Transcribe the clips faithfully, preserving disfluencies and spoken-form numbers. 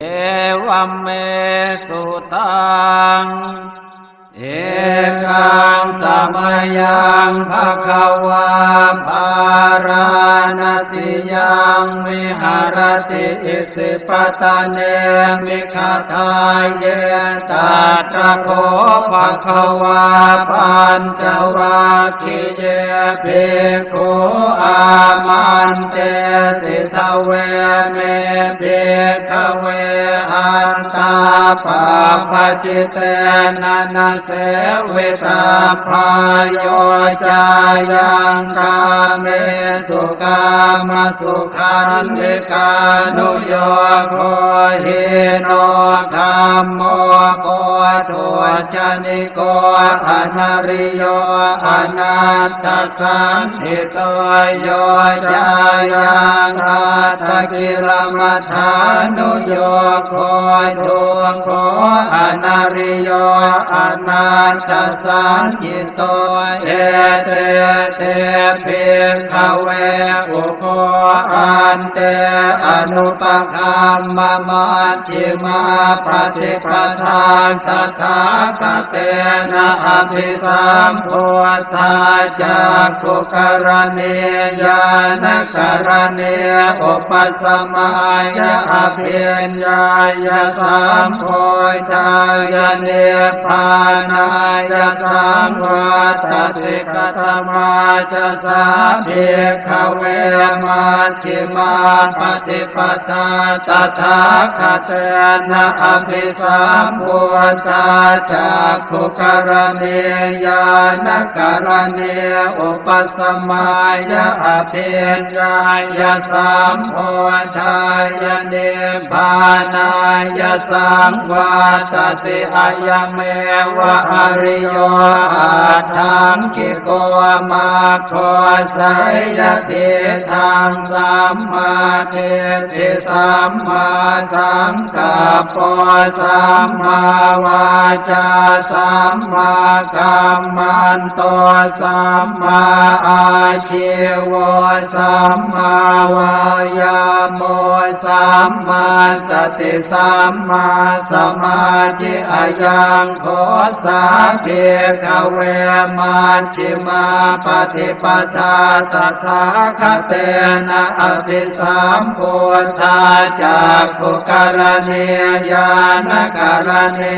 Evaṃ me sutaṃ. Ekaṃ samayaṃ bhagavā bārāṇasiyaṃ viharati isipatane migadāye. Tatra kho bhagavā pañcavag giye bhikkhū āmantesi: Dveme, bhikkhave, antā pabbajitena na sevitabbā. Yo cāyaṃ kāmesu kāmasukhallikānuyogo hīno gammo pothujjani ko anariyo anatthasañhito. Yo cāyaṃ attakilamathānuyogo dukkho anariyo anatthasañhito. Ete te, bhikkhave, ubho ante anupagamma maj jjhimā paṭipadā tathāgatena abhisambuddhā cakkhukaraṇī ñāṇakaraṇī upasamāya abhiññāya sambodhāya nibbānāya saṃvattati. Katamā ca sā, bhikkhave, maj jjhimā paṭipadā tathāgatena abhisambuddhā cakkhukaraṇī ñāṇakaraṇī upasamāya abhiññāya sambodhāya nibbānāya saṃvattati? Ayameva ariyo aṭṭhaṅgiko maggo, seyyathīdaṃ: sammādiṭṭhi sammāsaṅkappo sammāvācā sammākammanto sammāājīvo sammāvāyāmo sammāsati sammāsamādhi. Ayaṃ kho sā, bhikkhave, maj jjhimā paṭipadā tathāgatena abhisambuddhā cakkhukaraṇī ñāṇakaraṇī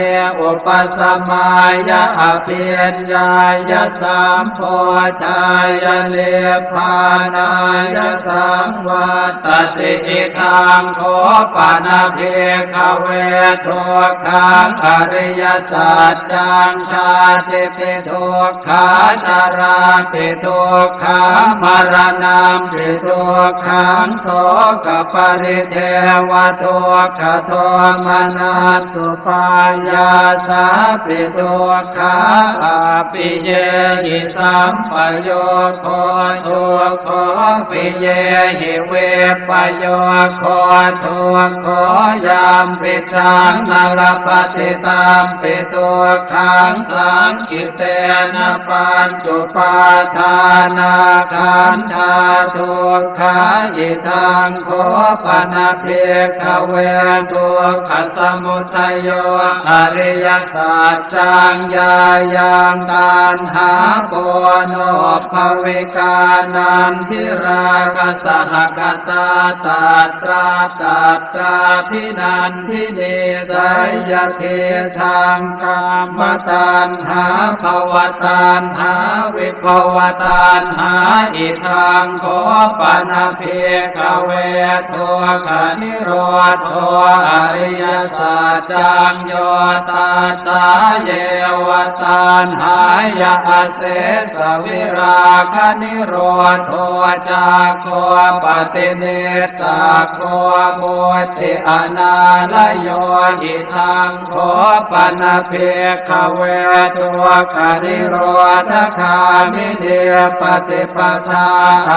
upasamāya abhiññāya sambodhāya nibbānāya saṃvattati. Idaṃ kho pana, bhikkhave, dukkhaṃ ariyasaccaṃ: jātipi dukkhā jarāpi dukkhā maraṇampi dukkhaṃ sokaparidevadukkhadomanassupāyāsāpi dukkhā appiyehi sampayogo dukkho piyehi vippayogo dukkho yampicchaṃ na labhati tampi dukkhaṃ saṅkhittena pañcupādānakkhandhā dukkhā. Idaṃ kho pana, bhikkhave, dukkhasamudayo ariyasaccaṃ: yāyaṃ taṇhā ponobbhavikā nandirāgasahagatā tatra tatrābhinandinī, seyyathīdaṃ: kāmataṇhā bhavataṇhā vibhavataṇhā. Idaṃ kho pana, bhikkhave, dukkhanirodho ariyasaccaṃ: yo tassāyeva taṇhāya asesavirāganirodho cāgo paṭinissaggo mutti anālayo. Idaṃ kho pana, bhik Bhikkhave, dukkhanirodhagāminī paṭipadā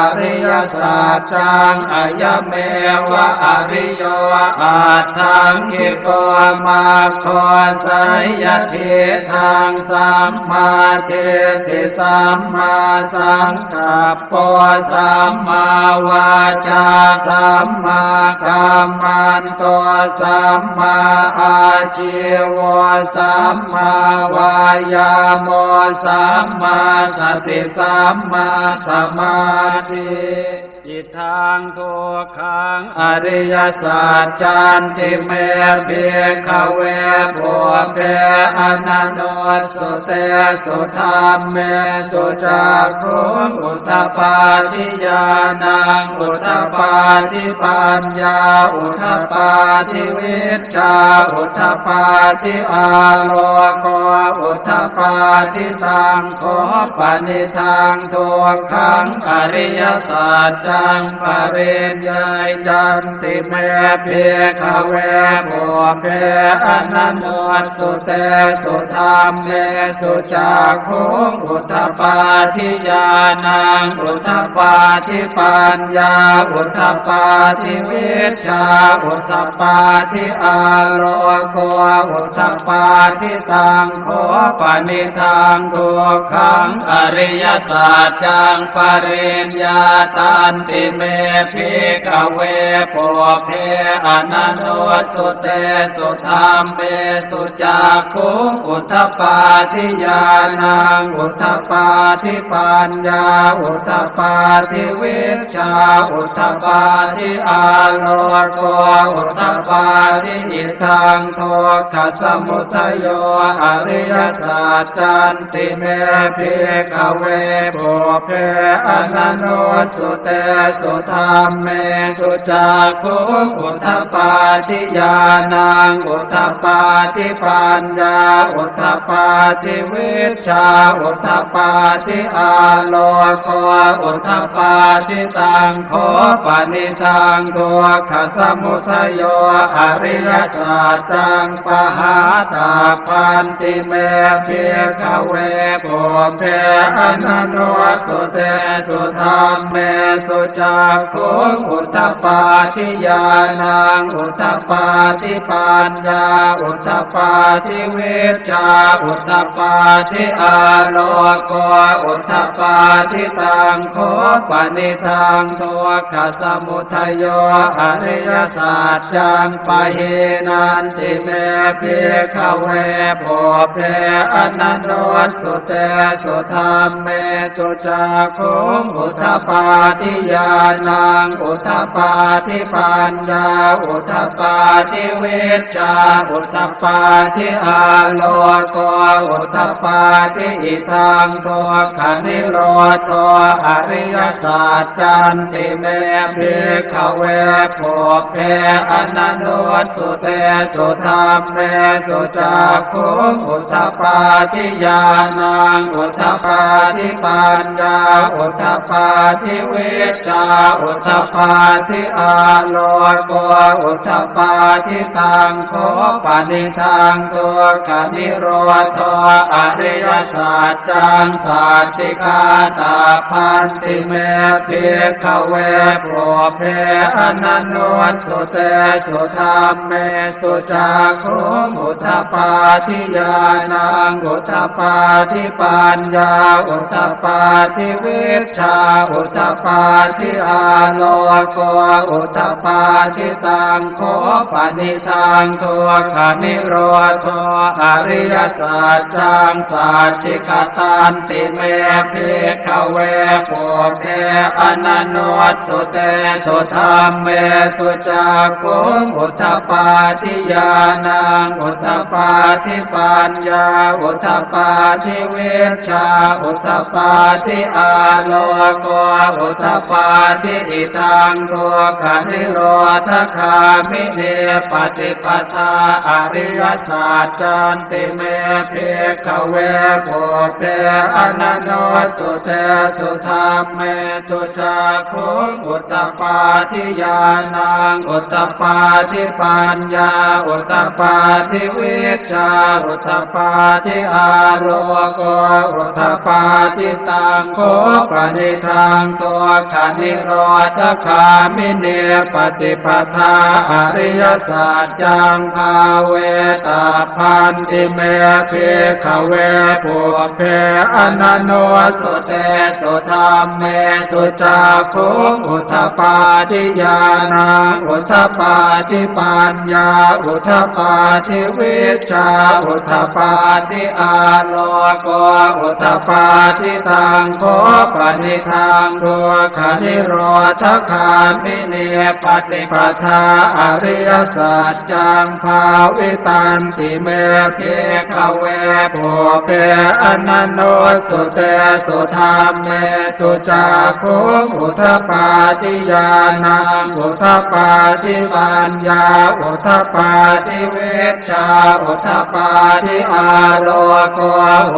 ariyasaccaṃ, ayameva ariyo aṭṭhaṅgiko maggo, seyyathīdaṃ: sammādiṭṭhi sammāsaṅkappo sammāvācā sammākammanto sammāājīvo sammāvāyāmo sammāsati sammāsamādhi. Idaṃ dukkhaṃ ariyasaccanti me bhikkhave pubbe ananussutesu dhammesu cakkhuṃ udapādi ñāṇaṃ udapādi paññā udapādi vijjā udapādi āloko udapādi. Taṃ kho panidaṃ dukkhaṃ ariyasaccaṃ pariññeyyanti me bhikkhave pubbe ananussutesu dhammesu cakkhuṃ udapādi ñāṇaṃ udapādi paññā udapādi vijjā udapādi āloko udapādi. Taṃ kho panidaṃ dukkhaṃ ariyasaccaṃ pariññātanti me bhikkhave pubbe ananussutesu dhammesu cakkhuṃ udapādi ñāṇaṃ udapādi paññā udapādi vijjā udapādi āloko udapādi. Idaṃ dukkhasamudayo ariyasaccanti me bhikkhave pubbe ananussutesu dhammesu cakkhuṃ udapādi ñāṇaṃ udapādi paññā udapādi vijjā udapādi āloko udapādi. Taṃ kho panidaṃ dukkhasamudayo ariyasaccaṃ pahātabbanti me bhikkhave pubbe ananussutesu dhammesu cakkhuṃ udapādi ñāṇaṃ udapādi paññā udapādi vijjā udapādi āloko udapādi. Taṃ kho panidaṃ dukkhasamudayo ariyasaccaṃ pahīnanti me bhikkhave pubbe ananussutesu dhammesu cakkhuṃ udapādi ñāṇaṃ udapādi paññā udapādi vijjā udapādi āloko udapādi. Idaṃ dukkhanirodho ariyasaccanti me bhikkhave pubbe ananussutesu dhammesu cakkhuṃ udapādi ñāṇaṃ udapādi paññā udapādi vijjā udapādi āloko udapādi. Taṃ kho panidaṃ dukkhanirodho ariyasaccaṃ sacchikātabbanti me bhikkhave pubbe ananussutesu dhammesu cakkhuṃ udapādi ñāṇaṃ udapādi paññā udapādi vijjā udapādi āloko udapādi. Taṃ kho panidaṃ dukkhanirodho ariyasaccaṃ sacchikatanti me bhikkhave pubbe ananussutesu dhammesu cakkhuṃ udapādi ñāṇaṃ udapādi paññā udapādi vijjā udapādi āloko udapādi. Idaṃ dukkhanirodhagāminī paṭi paṭipadā ariyasaccanti me bhikkhave pubbe ananussutesu dhammesu cakkhuṃ udapādi ñāṇaṃ udapādi paññā udapādi vijjā udapādi āloko udapādi. Taṃ kho panidaṃ dukkhanirodhagāminī paṭipadā ariyasaccaṃ bhāvetabbanti me bhikkhave pubbe ananussutesu dhammesu cakkhuṃ udapādi ñāṇaṃ udapādi paññā udapādi vijjā udapādi āloko udapādi. Taṃ kho panidaṃ dukkhanirodhagāminī paṭipadā ariyasaccaṃ bhāvitanti me bhikkhave pubbe ananussutesu dhammesu cakkhuṃ udapādi ñāṇaṃ udapādi paññā udapādi vijjā udapādi āloko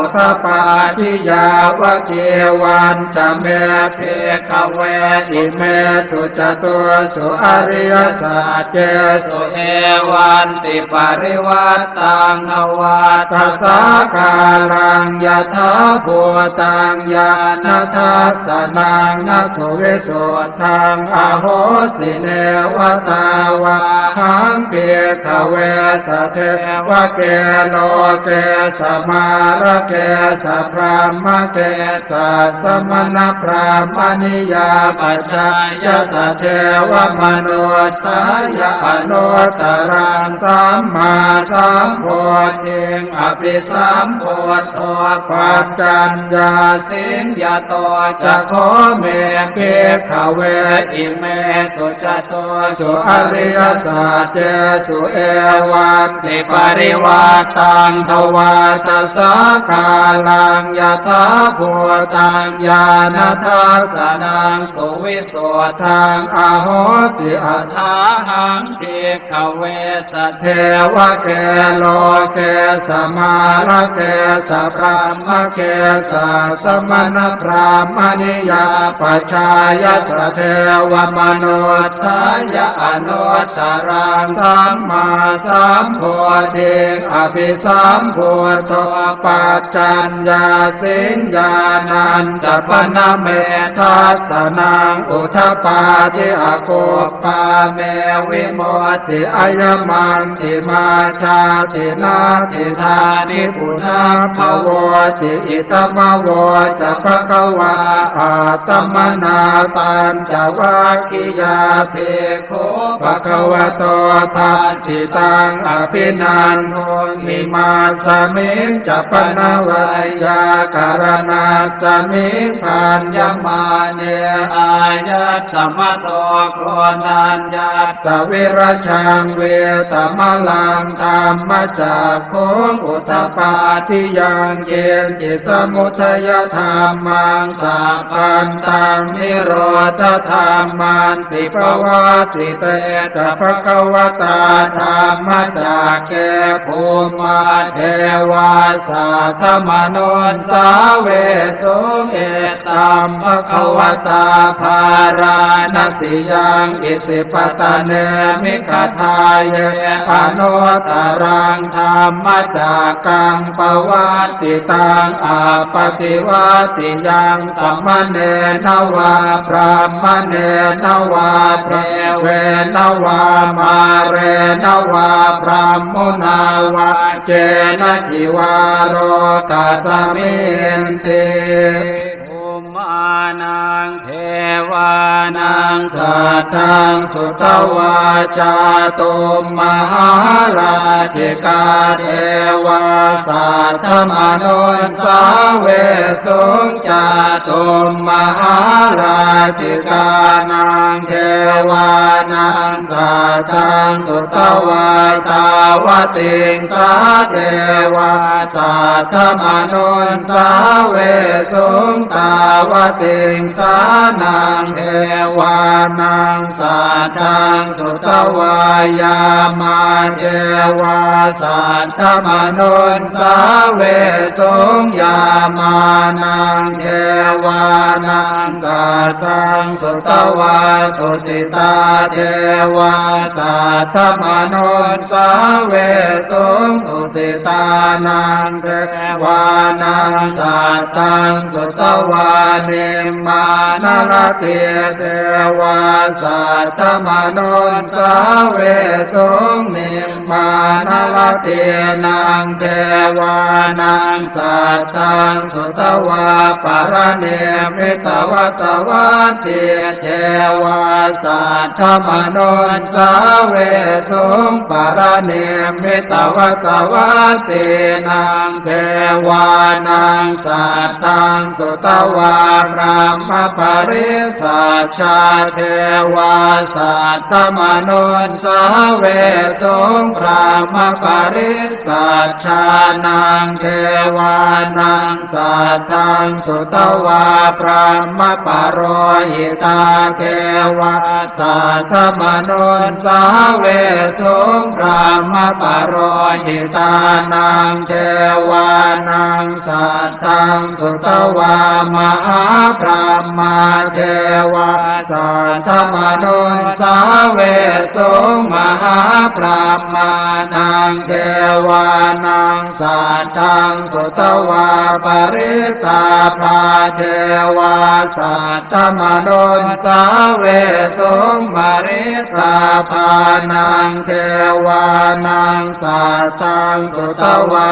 udapādi. Yāvakīvañca me bhikkhave imesu catūsu ariyasaccesu evantiparivaṭṭaṃ dvādasākāraṃ yathābhūtaṃ ñāṇadassanaṃ na suvisuddhaṃ ahosi, neva tāvāhaṃ bhikkhave sadevake loke samārake sabrahmake sassamaṇabrāhmaṇiyā pajāya sadevamanussāya anuttaraṃ sammāsambodhiṃ abhisambuddho paccaññāsiṃ. Yato ca kho me bhikkhave imesu catūsu ariyasaccesu evantiparivaṭṭaṃ dvādasākāraṃ yathābhūtaṃ ñāṇadassanaṃ suvisuddhaṃ ahosi, athāhaṃ bhikkhave sadevake loke samārake sabrahmake sassamaṇabrāhmaṇiyā pajāya sadevamanussāya anuttaraṃ sammāsambodhiṃ abhisambuddho paccaññāsiṃ. Ñāṇañca pana me dassanaṃ udapādi, akup pā me vimutti, ayamantimā jāti, natthidāni punabbhavoti. Idamavoca bhagavā. Attamanā pañcavaggiyā bhikkhū bhagavato bhāsitaṃ abhinanduṃ. Imasmiñca pana veyyākaraṇasmiṃ bhaññamāne āyasmato koṇḍaññassa virajaṃ vītamalaṃ dhammacakkhuṃ udapādi yaṅkiñci samudayadhammaṃ sabbantaṃ nirodhadhamman ti. Pavattite ca bhagavatā dhammacakke bhummā devā saddamanussāvesuṃ: Etambhagavatā Bārāṇasiyaṃ Isipatane Migadāye anuttaraṃ dhammacakkaṃ pavattitaṃ appaṭivattiyaṃ samaṇena vā brāhmaṇena vā devena vā mārena vā brahmunā vā kenaci vā lokasminti. Bhummānaṃ devānaṃ saddaṃ sutvā Cātummahārā jikā devā saddamanussāvesuṃ. Cātummahārājikānaṃ devānaṃ saddaṃ sutvā tāvatiṃsā devā saddamanussāvesuṃ. Tāvatiṃsānaṃ devānaṃ saddaṃ sutvā yāmā devā saddamanussāvesuṃ. Yāmānaṃ devānaṃ saddaṃ sutvā tusitā devā saddamanussāvesuṃ. Tusitānaṃ devānaṃ saddaṃ sutvā nimmānaratī devā saddamanussāvesuṃ. Nimmānaratīnaṃ devānaṃ saddaṃ sutvā paranimmitavasavattī devā saddamanussāvesuṃ. Paranimmitavasavattīnaṃ devānaṃ saddaṃ sutvā brahmapārisajjā devā saddamanussāvesuṃ. Brahmapārisajjānaṃ devānaṃ saddaṃ sutvā brahmapurohitā devā saddamanussāvesuṃ. Brahmapurohitānaṃ devānaṃ saddaṃ sutvā mahābrahmā devā saddamanussāvesuṃ. Mahābrahmānaṃ devānaṃ saddaṃ sutvā parittābhā devā saddamanussāvesuṃ. Parittābhānaṃ devānaṃ saddaṃ sutvā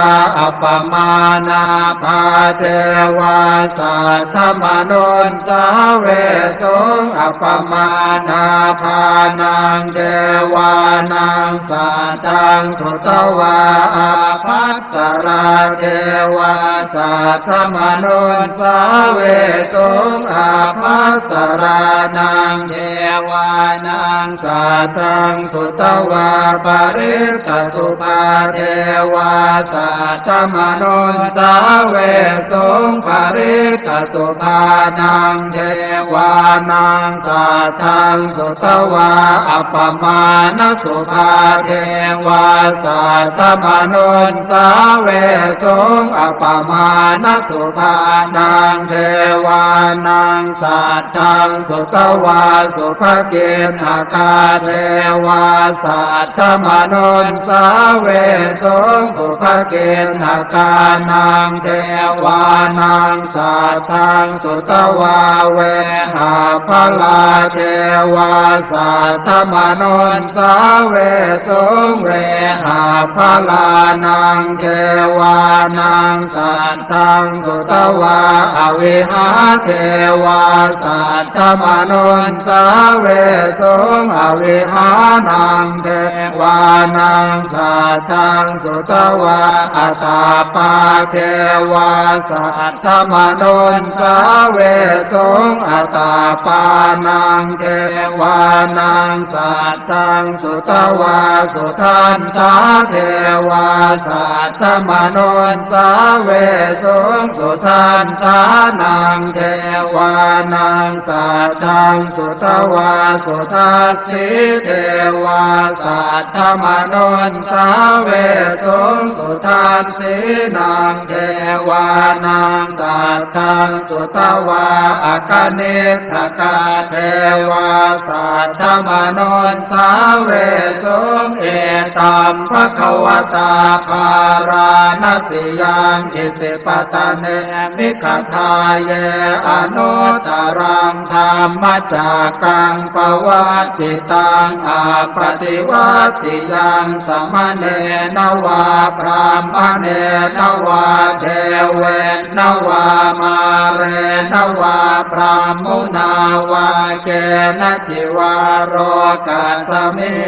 appamāṇābhā devā saddamanussāvesuṃ. Appamāṇābhānaṃ devānaṃ saddaṃ sutvā ābhassarā devā saddamanussāvesuṃ. Ābhassarānaṃ devānaṃ saddaṃ sutvā parittasubhā devā saddamanussāvesuṃ. Parittasubhānaṃ devānaṃ saddaṃ sutvā appamāṇasubhā devā saddamanussāvesuṃ. Appamāṇasubhānaṃ devānaṃ saddaṃ sutvā subhakiṇhakā devā saddamanussāvesuṃ. Subhakiṇhakānaṃ devānaṃ saddaṃ sutvā vehapphalā devā saddamanussāvesuṃ. Vehapphalānaṃ devānaṃ saddaṃ sutvā avihā devā saddamanussāvesuṃ. Avihānaṃ devānaṃ saddaṃ sutvā atappā devā saddamanussāvesuṃ. Atappānaṃ devānaṃ saddaṃ sutvā sudassā devā saddamanussāvesuṃ. Sudassānaṃ devānaṃ saddaṃ sutvā sudassī devā saddamanussāvesuṃ. Sudassīnaṃ devānaṃ saddaṃ sutvā akaniṭṭhakā devā saddamanussāvesuṃ. Etaṃ bhagavatā bārāṇasiyaṃ isipatane migadāye anuttaraṃ dhammacakkaṃ pavattitaṃ appaṭivattiyaṃ samaṇena vā brāhmaṇena vā devena vā mārena vā brahmunā vā kenaci vā lokasminti.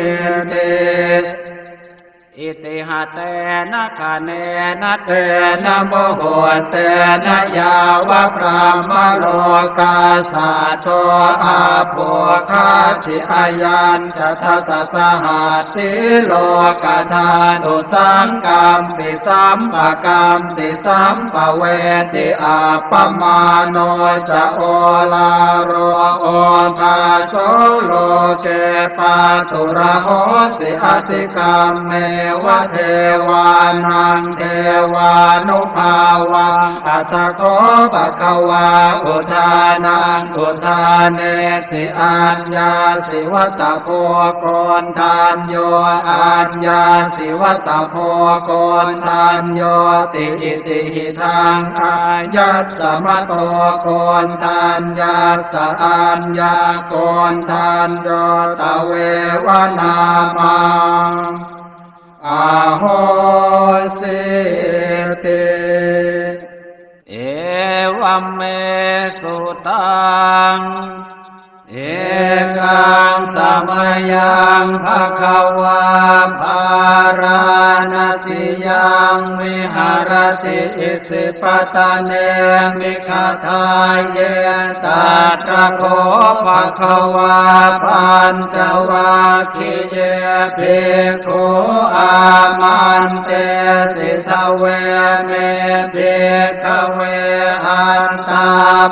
Itiha tena khaṇena tena muhuttena yāva brahmalokā saddo abbhuggacchi. Ayañca dasasahassī lokadhātu saṅkampi sampakampi sampavedhi. Appamāṇo ca oḷāro obhāso loke pāturahosi atikkammeva devānaṃ devānubhāvaṃ. Atha kho bhagavā udānaṃ udānesi aññāsi vata bho koṇḍañño aññāsi vata bho koṇḍaññoti. Itihidaṃ āyasmato koṇḍaññassa aññākoṇḍañño tveva nāmaṃ ahosīti. Evaṃ me sutaṃ. Ekaṃ samayaṃ bhagavā bārāṇasiyaṃ viharati isipatane migadāye. Tatra kho bhagavā pañcavag giye bhikkhū āmantesi. Dveme bhikkhave antā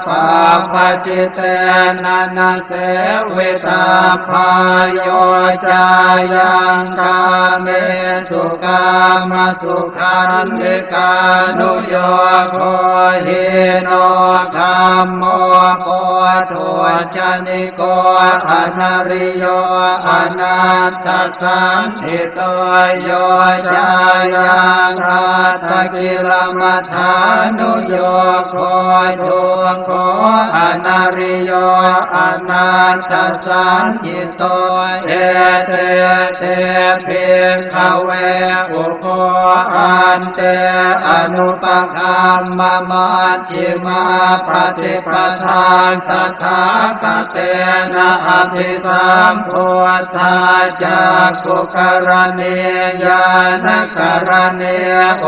pabbajitena na sevitabbā. Yo cāyaṃ kāmesu kāmasukhallikānuyogo hīno gammo pothujjani ko anariyo anatthasañhito. Yo cāyaṃ attakilamathānuyogo dukkho anariyo anatthasañhito. Ete te bhikkhave ubho ante anupagamma majjhimā paṭipadā tathāgatena abhisambuddhā cakkhukaraṇī ñāṇakaraṇī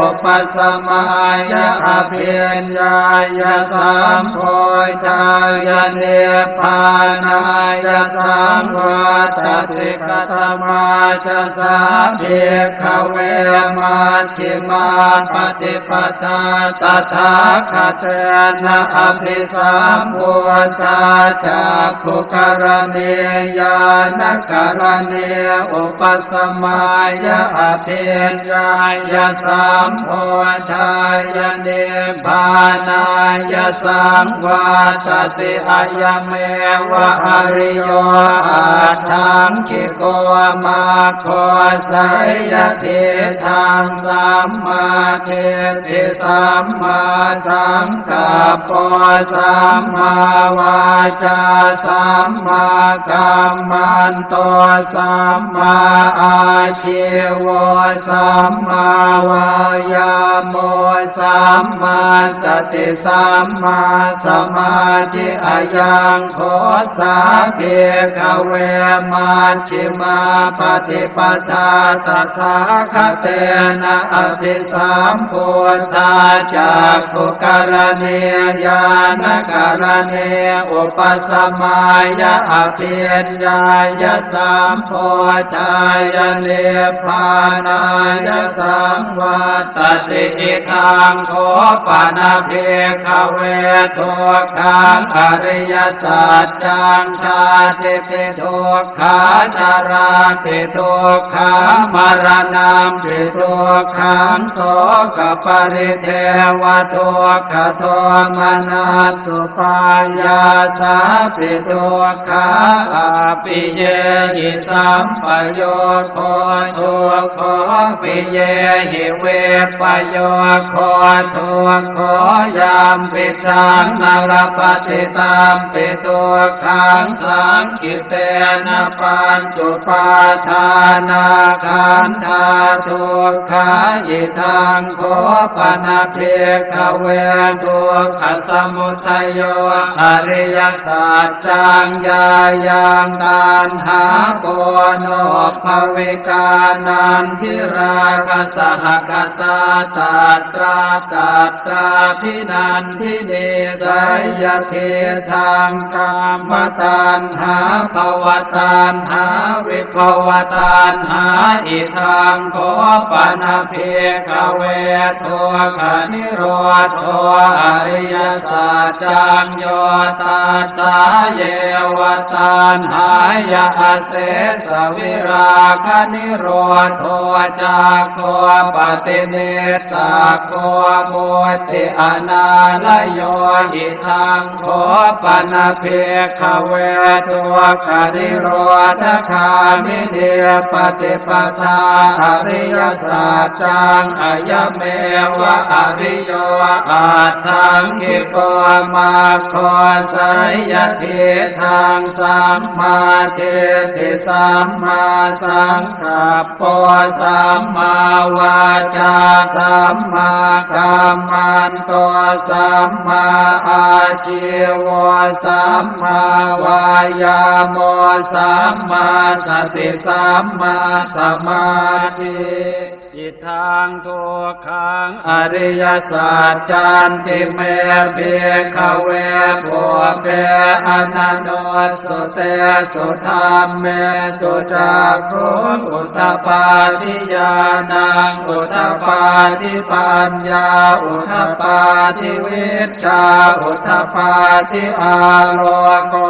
upasamāya abhiññāya sambodhāya nibbānāya saṃvattati. Katamā ca sā bhikkhave majjhimā paṭipadā tathāgatena abhisambuddhā cakkhukaraṇī ñāṇakaraṇī upasamāya abhiññāya sambodhāya nibbānāya saṃvattati. Ayameva ariyo aṭṭhaṅgiko maggo. Seyyathīdaṃ sammādiṭṭhi sammāsaṅkappo sammāvācā sammākammanto sammāājīvo sammāvāyāmo sammāsati sammāsamādhi. Ayaṃ kho sā bhikkhave majjhimā paṭipadā tathāgatena abhisambuddhā cakkhukaraṇī ñāṇakaraṇī upasamāya abhiññāya sambodhāya nibbānāya saṃvattati. Idaṃ kho pana bhikkhave dukkhaṃ ariyasaccaṃ. Jātipi dukkhā jarāpi dukkhā maraṇampi dukkhaṃ sokaparidevadukkhadomanassupāyāsāpi dukkhā appiyehi sampayogo dukkho piyehi vippayogo dukkho yampicchaṃ Lapati tampi dukkhaṃ saṅkhittena pañcupādānakkhandhā dukkhā. Idaṃ kho pana bhikkhave dukkhasamudayo ariyasaccaṃ, yāyaṃ taṇhā ponobbhavikā nandirāgasahagatā tatra tatrābhinan dinī. Seyyathīdaṃ, kāmataṇhā bhavataṇhā vibhavataṇhā. Idaṃ kho pana bhikkhave dukkhanirodho ariyasaccaṃ, yo tassāyeva taṇhāya asesavirāganirodho cāgo paṭinissaggo mutti anālayo. Idaṃ kho pana bhikkhave dukkhanirodhagāminī paṭipadā ariyasaccaṃ, ayameva ariyo aṭṭhaṅgiko maggo. Seyyathīdaṃ, sammādiṭṭhi sammāsaṅ kappo sammāvācā sammākammanto sammāājīvo sammāvāyāmo sammāsati sammāsamādhi. Idaṃ dukkhaṃ ariyasaccanti me bhikkhave pubbe ananussutesu dhammesu cakkhuṃ udapādi ñāṇaṃ udapādi paññā udapādi vijjā udapādi āloko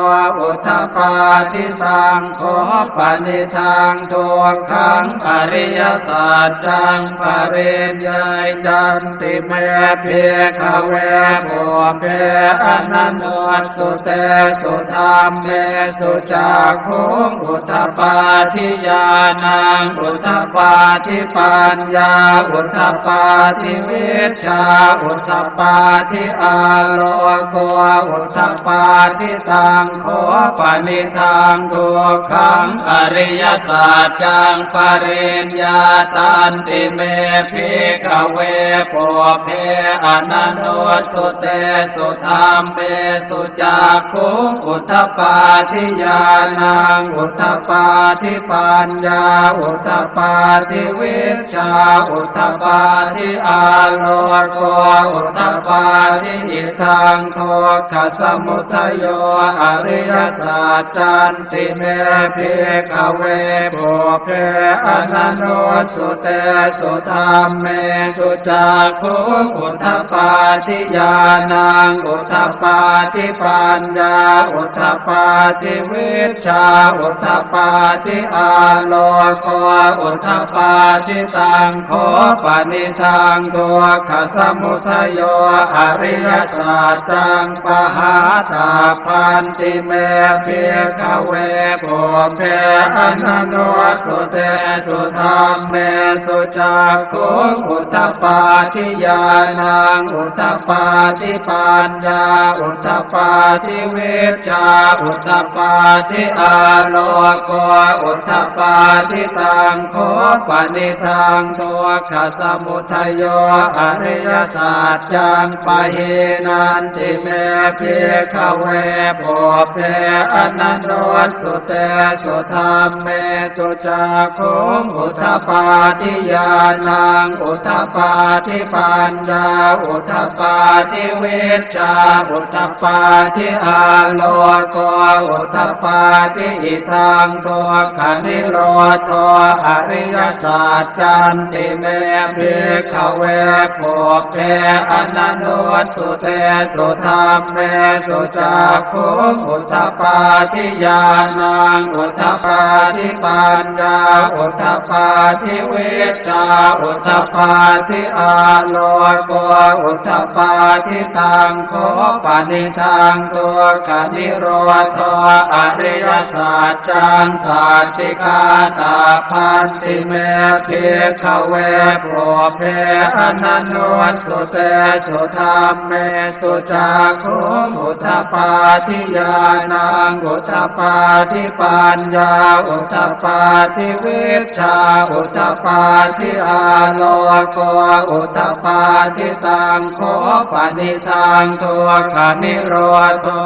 udapādi. Taṃ kho panidaṃ dukkhaṃ ariyasaccaṃ pariññeyyanti me bhikkhave pubbe ananussutesu dhammesu cakkhuṃ udapādi ñāṇaṃ udapādi paññā udapādi vijjā udapādi āloko udapādi. Taṃ kho panidaṃ dukkhaṃ ariyasaccaṃ pariññātanti me bhikkhave pubbe ananussutesu dhammesu cakkhuṃ udapādi ñāṇaṃ udapādi paññā udapādi vijjā udapādi āloko udapādi. Idaṃ dukkhasamudayo ariyasaccanti me bhikkhave pubbe ananussutesu dhammesu cakkhuṃ udapādi ñāṇaṃ udapādi paññā udapādi vijjā udapādi āloko udapādi. Taṃ kho panidaṃ dukkhasamudayo ariyasaccaṃ pahātabbanti me bhikkhave pubbe ananussutesu dhammesu cakkhuṃ udapādi ñāṇaṃ udapādi paññā udapādi vijjā udapādi āloko udapādi. Taṃ kho panidaṃ dukkhasamudayo ariyasaccaṃ pahīnanti me bhikkhave pubbe ananussutesu dhammesu cakkhuṃ udapādi ñāṇaṃ udapādi paññā udapādi vijjā udapādi āloko udapādi. Idaṃ dukkhanirodho ariyasaccanti me bhikkhave pubbe ananussutesu dhammesu cakkhuṃ udapādi ñāṇaṃ udapādi paññā udapādi vij vijjā udapādi āloko udapādi. Taṃ kho panidaṃ dukkhanirodho ariyasaccaṃ sacchikātabbanti me bhikkhave pubbe ananussutesu dhammesu cakkhuṃ udapādi ñāṇaṃ udapādi paññā udapādi vijjā udapādi āloko udapādi. Taṃ kho panidaṃ dukkhanirodho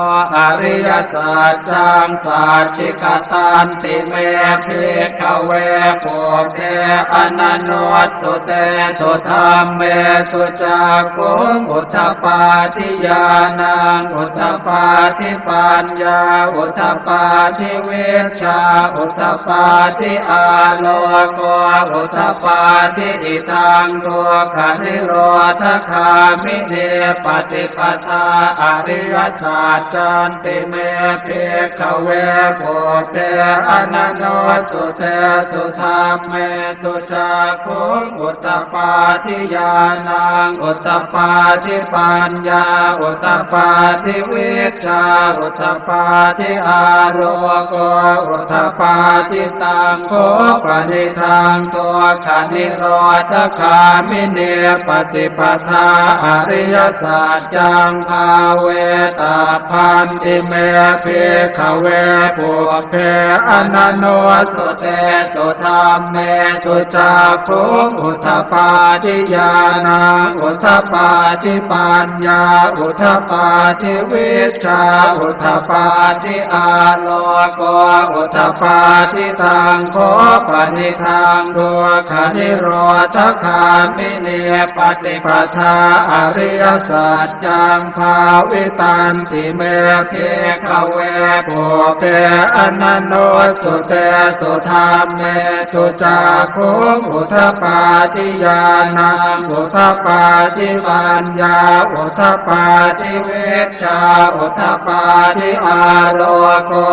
ariyasaccaṃ sacchikatanti me bhikkhave pubbe ananussutesu dhammesu cakkhuṃ udapādi ñāṇaṃ udapādi paññā udapādi vijjā udapādi āloko udapādi. Idaṃ dukkhanirodhagāminī paṭipadā ariyasaccanti me bhikkhave pubbe ananussutesu dhammesu cakkhuṃ udapādi ñāṇaṃ udapādi paññā udapādi vijjā udapādi āloko udapādi. Taṃ kho panidaṃ dukkhanirodhagāminī paṭipadā ariyasaccaṃ bhāvetabbanti me bhikkhave pubbe ananussutesu dhammesu cakkhuṃ udapādi ñāṇaṃ udapādi paññā udapādi vijjā udapādi āloko udapādi. Taṃ kho panidaṃ dukkhanirodhagāminī paṭipadā ariyasaccaṃ bhāvitanti me bhikkhave pubbe ananussutesu dhammesu cakkhuṃ udapādi ñāṇaṃ udapādi paññā udapādi vijjā udapādi āloko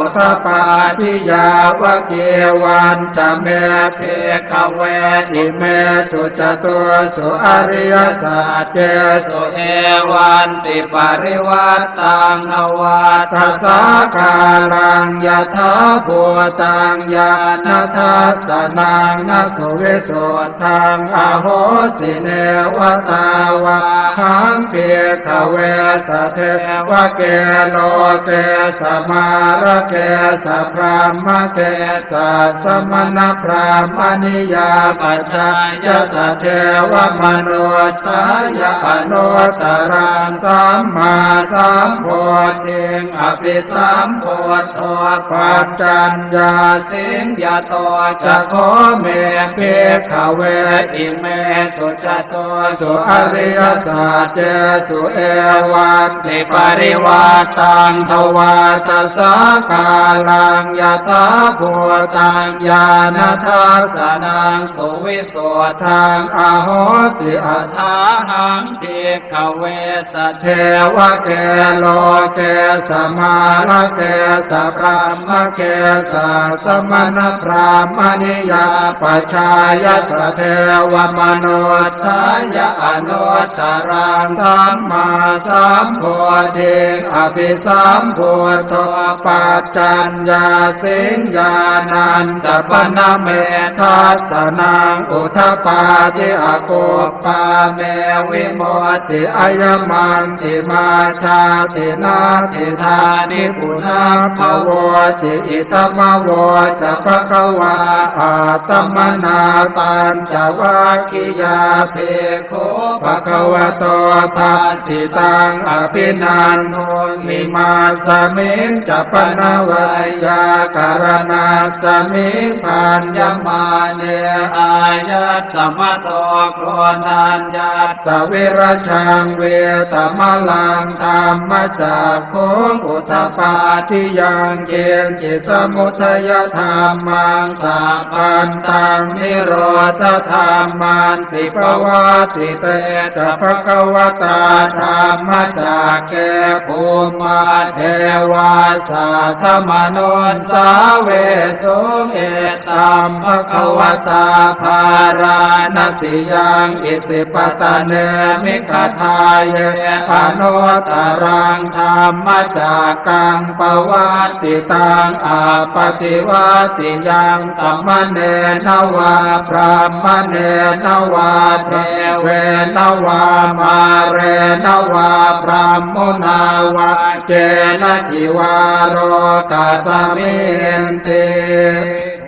udapādi. Yāvakīvañca me bhikkhave imesu catūsu ariyasaccesu evantiparivaṭṭaṃ dvādasākāraṃ yathābhūtaṃ ñāṇadassanaṃ na suvisuddhaṃ ahosi. Neva tāvāhaṃ bhikkhave sadevake loke samārake sabrahmake sassamaṇabrāhmaṇiyā pajāya sadevamanussāya anuttaraṃ sammāsambodhiṃ abhisambuddho paccaññāsiṃ. Yato ca kho me bhikkhave imesu catūsu ariyasaccesu evantiparivaṭṭaṃ dvādasākāraṃ yathābhūtaṃ ñāṇadassanaṃ suvisuddhaṃ ahosi. Athāhaṃ bhikkhave sadevake loke samārake sabrahmake sassamaṇabrāhmaṇiyā pajāya sadevamanussāya anuttaraṃ sammāsambodhiṃ abhisambuddho paccaññāsiṃ. Ñāṇañca pana me dassanaṃ udapādi akup pā me vimutti ayamantimā jāti natthidāni punabbhavoti. Idamavoca bhagavā. Attamanā pañcavaggiyā bhikkhū bhagavato bhāsitaṃ abhinanduṃ. Imasmiñca pana veyyākaraṇasmiṃ bhaññamāne āyasmato koṇḍaññassa virajaṃ vītamalaṃ dhammacakkhuṃ udapādi yaṅkiñci samudayadhammaṃ sabbantaṃ nirodhadhamman ti. Pavattite ca bhagavatā dhammacakke bhummā devā saddamanussāvesuṃ: Etambhagavatā Bārāṇasiyaṃ Isipatane Migadāye anuttaraṃ dhammacakkaṃ pavattitaṃ appaṭivattiyaṃ samaṇena vā brāhmaṇena vā devena vā mārena vā brahmunā vā kenaci vā lokasminti.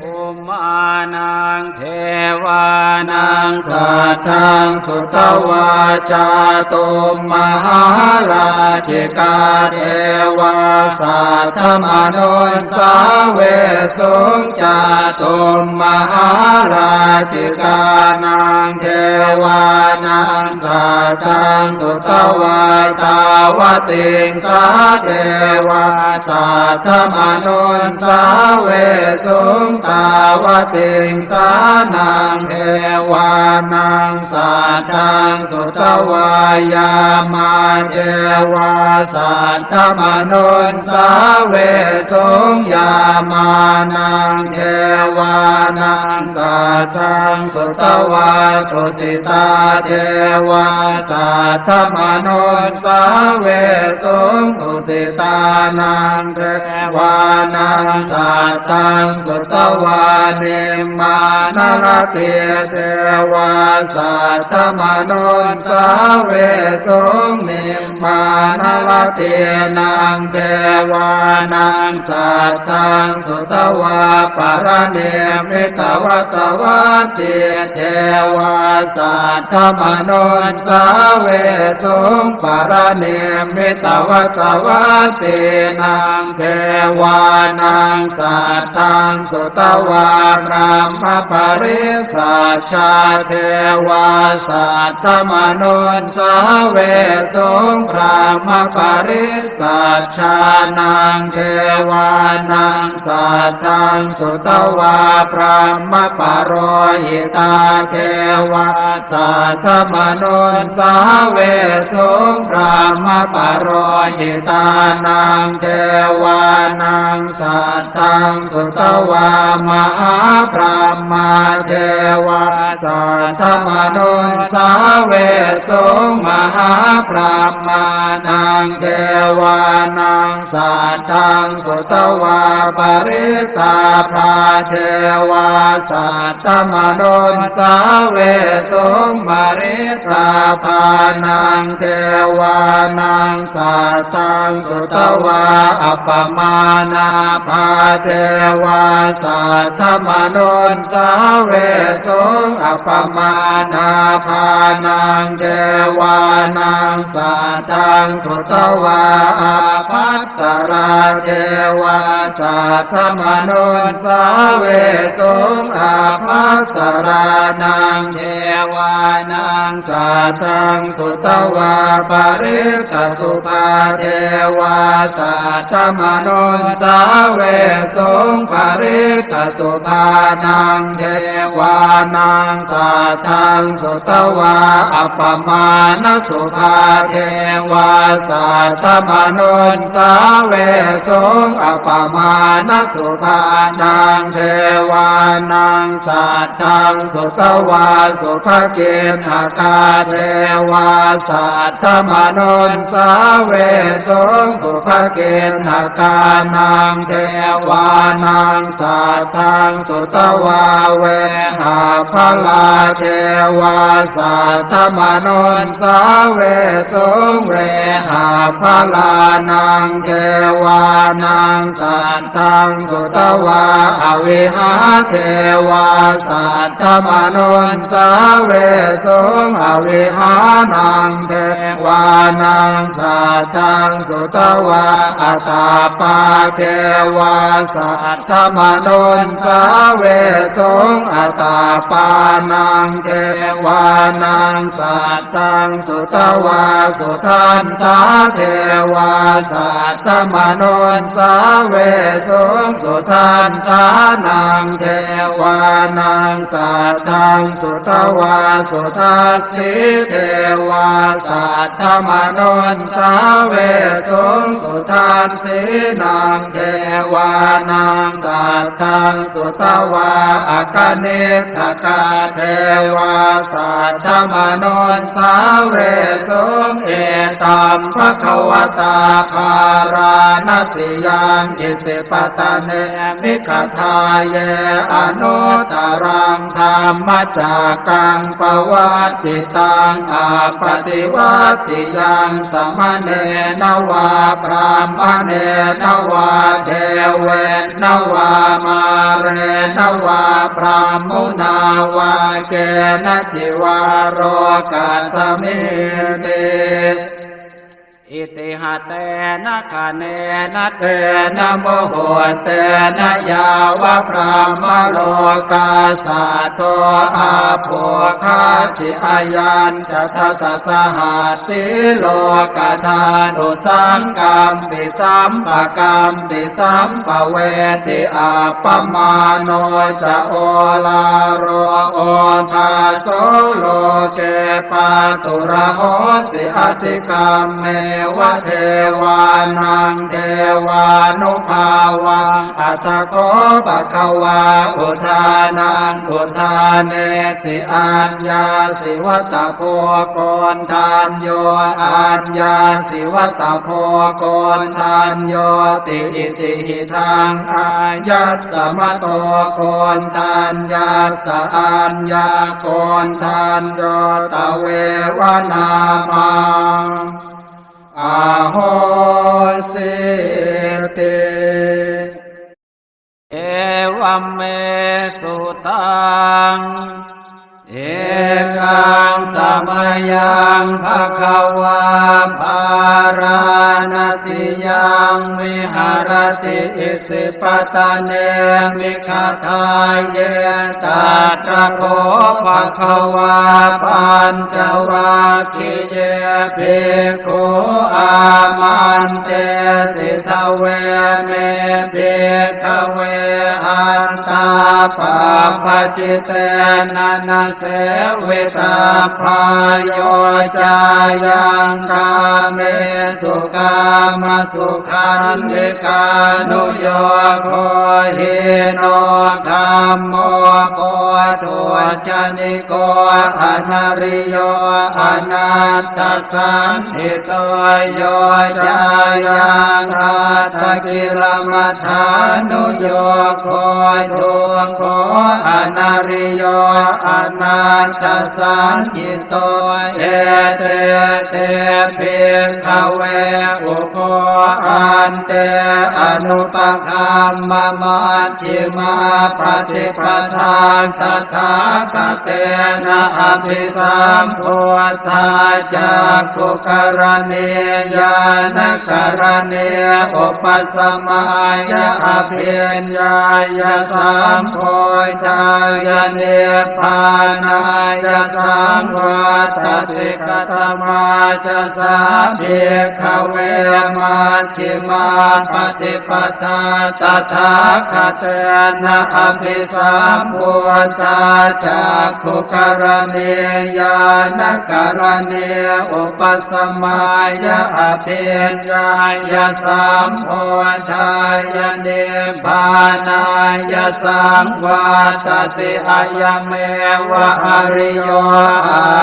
Bhummānaṃ devānaṃ saddaṃ sutvā cātummahārājikā devā saddamanussāvesuṃ. Cātummahārājikānaṃ devānaṃ saddaṃ sutvā tāvatiṃsā devā saddamanussāvesuṃ. Tāvatiṃsānaṃ devānaṃ saddaṃ sutvā yāmā devā saddamanussāvesuṃ. Yāmānaṃ devānaṃ saddaṃ sutvā tusitā devā saddamanussāvesuṃ. Tusitānaṃ devānaṃ saddaṃ sutvā nimmānaratī devā saddamanussāvesuṃ. Nim mānaratīnaṃ devānaṃ saddaṃ sutvā paranimmitavasavattī devā saddamanussāvesuṃ. Paranimmitavasavattīnaṃ devānaṃ saddaṃ sutvā brahmapārisajjā devā saddamanussāvesuṃ. Brahmapārisajjānaṃ devānaṃ saddaṃ sutvā brahmapurohitā devā saddamanussāvesuṃ. Brahmapurohitānaṃ devānaṃ saddaṃ sutvā mahābrahmā devā saddamanussāvesuṃ. Mahābrahmānaṃ devānaṃ saddaṃ sutvā parittābhā devā saddamanussāvesuṃ. Parittābhānaṃ devānaṃ saddaṃ sutvā appamāṇābhā devā saddamanussāvesuṃ. Appamāṇābhānaṃ devānaṃ saddaṃ sutvā ābhassarā devā saddamanussāvesuṃ. Ābhassarānaṃ devānaṃ saddaṃ sutvā parittasubhā devā saddamanussāvesuṃ. Parittasubhānaṃ devānaṃ saddaṃ sutvā appamāṇasubhā devā saddamanussāvesuṃ. Appamāṇasubhānaṃ devānaṃ saddaṃ sutvā subhakiṇhakā devā saddamanussāvesuṃ. Subhakiṇhakānaṃ devānaṃ saddaṃ sutvā vehapphalā devā saddamanussāvesuṃ. Vehapphalānaṃ devānaṃ saddaṃ sutvā avihā devā saddamanussāvesuṃ. Avihānaṃ devānaṃ saddaṃ sutvā atappā devā saddamanussāvesuṃ. Atappānaṃ devānaṃ saddaṃ sutvā sudassā devā saddamanussāvesuṃ. Sudassānaṃ devānaṃ saddaṃ sutvā sudassī devā saddamanussāvesuṃ. Sudassīnaṃ devānaṃ saddaṃ sutvā akaniṭṭhakā devā saddamanussāvesuṃ: Etaṃ bhagavatā bārāṇasiyaṃ isipatane migadāye anuttaraṃ dhammacakkaṃ pavattitaṃ appaṭivattiyaṃ samaṇena vā brāhmaṇena vā devena vā mārena vā brahmunā vā kenaci vā lokasminti. Itiha tena khaṇena tena muhuttena yāva brahmalokā saddo abbhuggacchi. Ayañca dasasahassī lokadhātu saṅkampi sampakam pi sampavedhi. Appamāṇo ca oḷāro obhāso loke pāturahosi atikkammeva devānaṃ devānubhāvaṃ. Atha kho bhagavā udānaṃ udānesi: Aññāsi vata bho Koṇḍañño, aññāsi vata bho Koṇḍaññoti. Itihidaṃ āyasmato Koṇḍaññassa Aññākoṇḍañño tveva nāmaṃ ahosīti. Evaṃ me sutaṃ. Ekaṃ samayaṃ bhagavā bārāṇasiyaṃ viharati isipatane migadāye. Tatra kho bhagavā pañcavag giye bhikkhū āmantesi: Dveme, bhikkhave, antā pabbajitena na sevitabbā. Yo cāyaṃ kāmesu kāmasukhallikānuyogo hīno gammo pothujjani ko anariyo anatthasañhito. Yo cāyaṃ attakilamathānuyogo dukkho anariyo anatthasañhito. Ete te, bhikkhave, ubho ante anupagamma maj jhimā paṭipadā tathāgatena abhisambuddhā cakkhukaraṇī ñāṇakaraṇī upasamāya abhiññāya sambodhāya nibbānāya saṃvattati. Katamā ca sā, bhikkhave, maj jhimā paṭipadā tathāgatena abhisambuddhā cakkhukaraṇī ñāṇakaraṇī upasamāya abhiññāya sambodhāya nibbānāya saṃvattati? Ayameva ariyo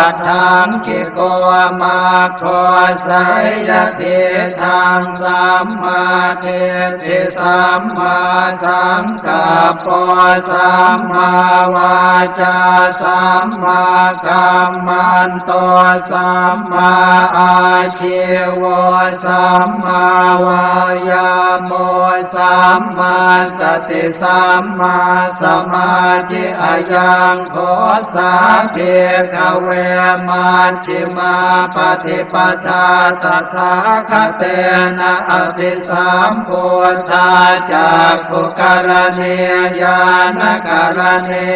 aṭṭhaṅgiko maggo, seyyathīdaṃ: sammādiṭṭhi sammāsaṅkappo sammāvācā sammākammanto sammāājīvo sammāvāyāmo sammāsati sammāsamādhi. Ayaṃ kho sā, bhikkhave, majjhimā paṭipadā tathāgatena abhisambuddhā cakkhukaraṇī ñāṇakaraṇī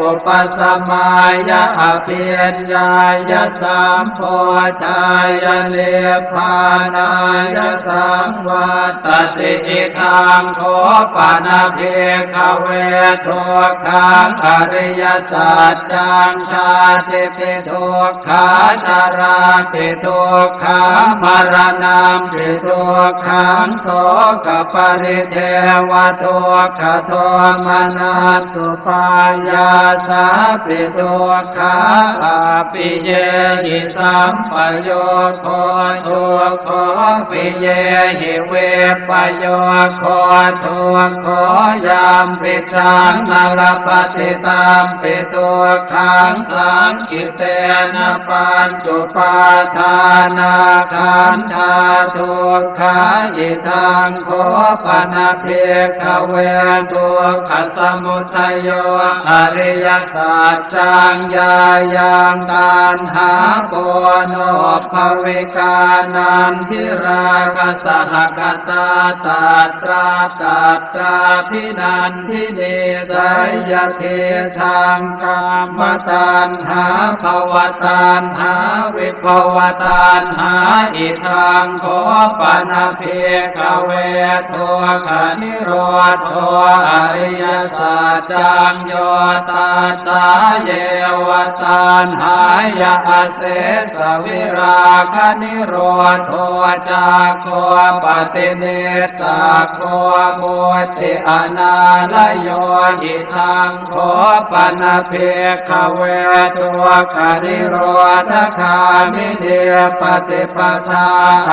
upasamāya abhiññāya sambodhāya nibbānāya saṃvattati. Idaṃ kho pana, bhikkhave, dukkhaṃ ariyasaccaṃ: jātipi dukkhā, jarāpi dukkhā, maraṇam pi dukkhaṃ sokaparidevadukkhadomanassupāyāsāpi dukkhā appiyehi sampayogo dukkho piyehi vippayogo dukkho yampicchaṃ na labhati tampi dukkhaṃ saṅ khittena pañcupādānakkhandhā dukkhā. Idaṃ kho pana bhikkhave dukkhasamudayo ariyasaccaṃ yāyaṃ taṇhā ponobbhavikā nandirāgasahagatā tatra tatrābhinandinī seyyathidaṃ kāmataṇhā bhavataṇhā vibhavataṇhā. Idaṃ kho pana bhikkhave dukkhanirodho ariyasaccaṃ yo tassāyeva taṇhāya asesavirāganirodho cāgo paṭinissaggo mutti anālayo. Idaṃ kho pana bhikkhave dukkhanirodhagāminī paṭipadā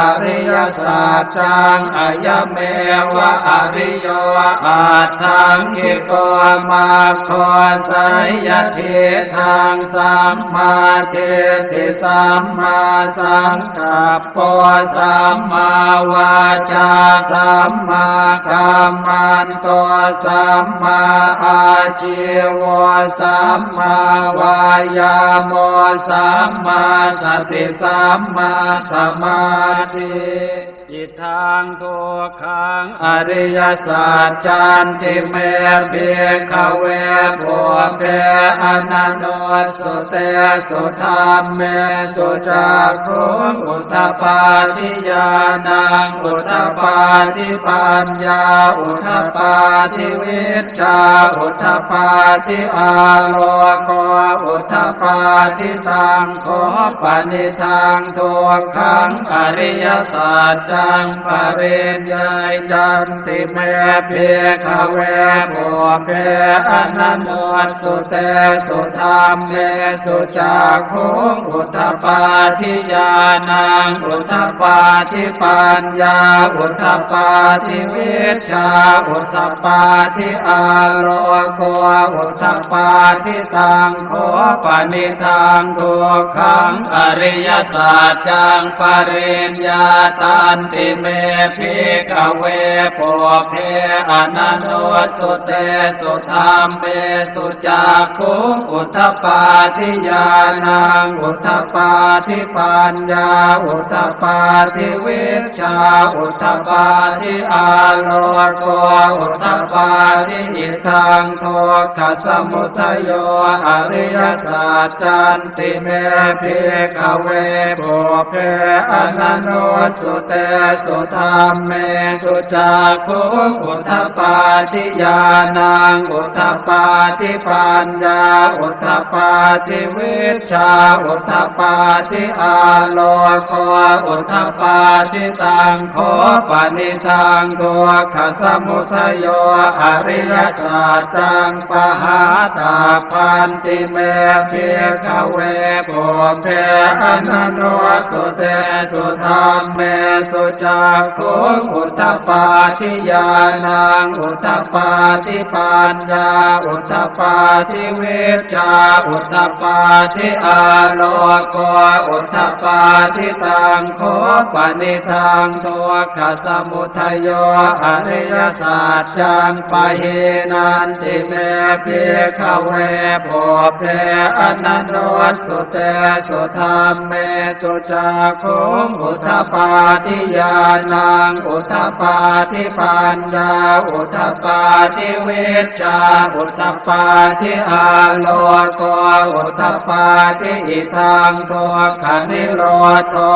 ariyasaccaṃ ayameva ariyo aṭṭhaṅgiko maggo seyyathidaṃ sammādiṭṭhi sammāsaṅ kappo sammāvācā sammākammanto sammāājīvo sammāvāyāmo sammāsati sammāsamādhi. Idaṃ dukkhaṃ ariyasaccanti me bhikkhave pubbe ananussutesu dhammesu cakkhuṃ udapādi ñāṇaṃ udapādi paññā udapādi vijjā udapādi āloko udapādi. Taṃ kho panidaṃ dukkhaṃ ariyasaccaṃ pariññeyyanti me bhikkhave pubbe ananussutesu dhammesu cakkhuṃ udapādi ñāṇaṃ udapādi paññā udapādi vijjā udapādi āloko udapādi. Taṃ kho panidaṃ dukkhaṃ ariyasaccaṃ pariññātanti me bhikkhave pubbe ananussutesu dhammesu cakkhuṃ udapādi ñāṇaṃ udapādi paññā udapādi vijjā udapādi āloko udapādi. Idaṃ dukkhasamudayo ariyasaccanti me bhikkhave pubbe ananussutesu dhammesu cakkhuṃ udapādi ñāṇaṃ udapādi paññā udapādi vijjā udapādi āloko udapādi. Taṃ kho panidaṃ dukkhasamudayo ariyasaccaṃ pahātabbanti me bhikkhave pubbe ananussutesu dhammesu cakkhuṃ udapādi ñāṇaṃ udapādi paññā udapādi vijjā udapādi āloko udapādi. Taṃ kho panidaṃ dukkhasamudayo ariyasaccaṃ pahīnanti me bhikkhave pubbe ananussutesu dhammesu cakkhuṃ udapādi ñāṇaṃ udapādi paññā udapādi vijjā udapādi āloko udapādi. Idaṃ dukkhanirodho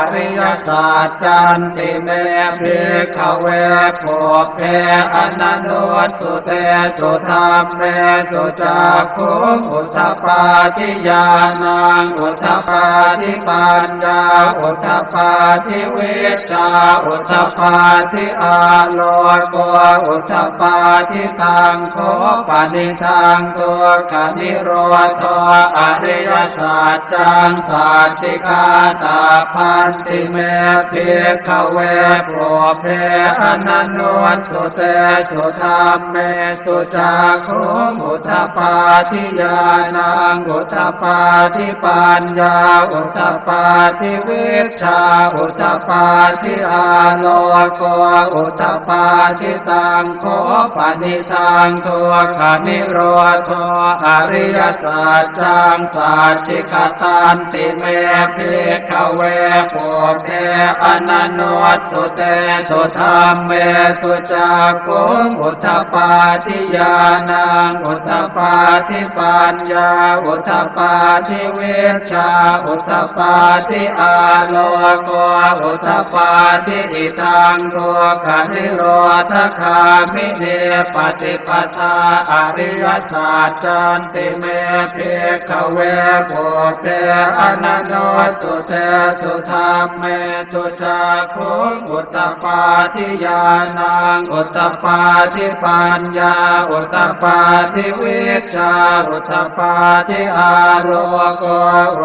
ariyasaccanti me bhikkhave pubbe ananussutesu dhammesu cakkhuṃ udapādi ñāṇaṃ udapādi paññā udapādi vijjā udapādi āloko udapādi. Taṃ kho panidaṃ dukkhanirodho ariyasaccaṃ sacchikātabbanti me bhikkhave pubbe ananussutesu dhammesu cakkhuṃ udapādi ñāṇaṃ udapādi paññā udapādi vijjā udapādi āloko udapādi. Taṃ kho panidaṃ dukkhanirodho ariyasaccaṃ sacchikatanti me bhikkhave pubbe ananussutesu dhammesu cakkhuṃ udapādi ñāṇaṃ udapādi paññā udapādi vijjā udapādi āloko udapādi. Idaṃ dukkhanirodhagāminī paṭipadā ariyasaccanti me bhikkhave pubbe ananussutesu dhammesu cakkhuṃ udapādi ñāṇaṃ udapādi paññā udapādi vijjā udapādi āloko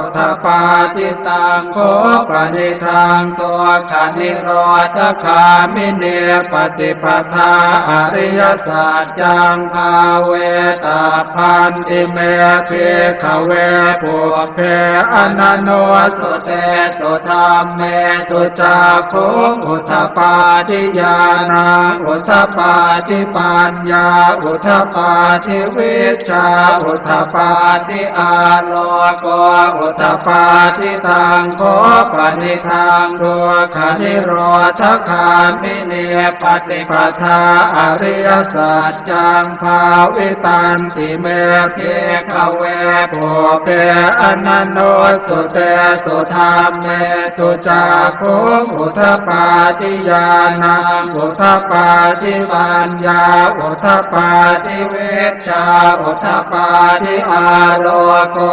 udapādi. Taṃ kho panidaṃ dukkhanirodhagāminī paṭipadā ariyasaccaṃ bhāvetabbanti me bhikkhave pubbe ananussutesu dhammesu cakkhuṃ udapādi ñāṇaṃ udapādi paññā udapādi vijjā udapādi āloko udapādi. Taṃ kho panidaṃ dukkhanirodhagāminī paṭipadā ariyasaccaṃ bhāvitanti me bhikkhave pubbe ananussutesu dhammesu cakkhuṃ udapādi ñāṇaṃ udapādi paññā udapādi vijjā udapādi āloko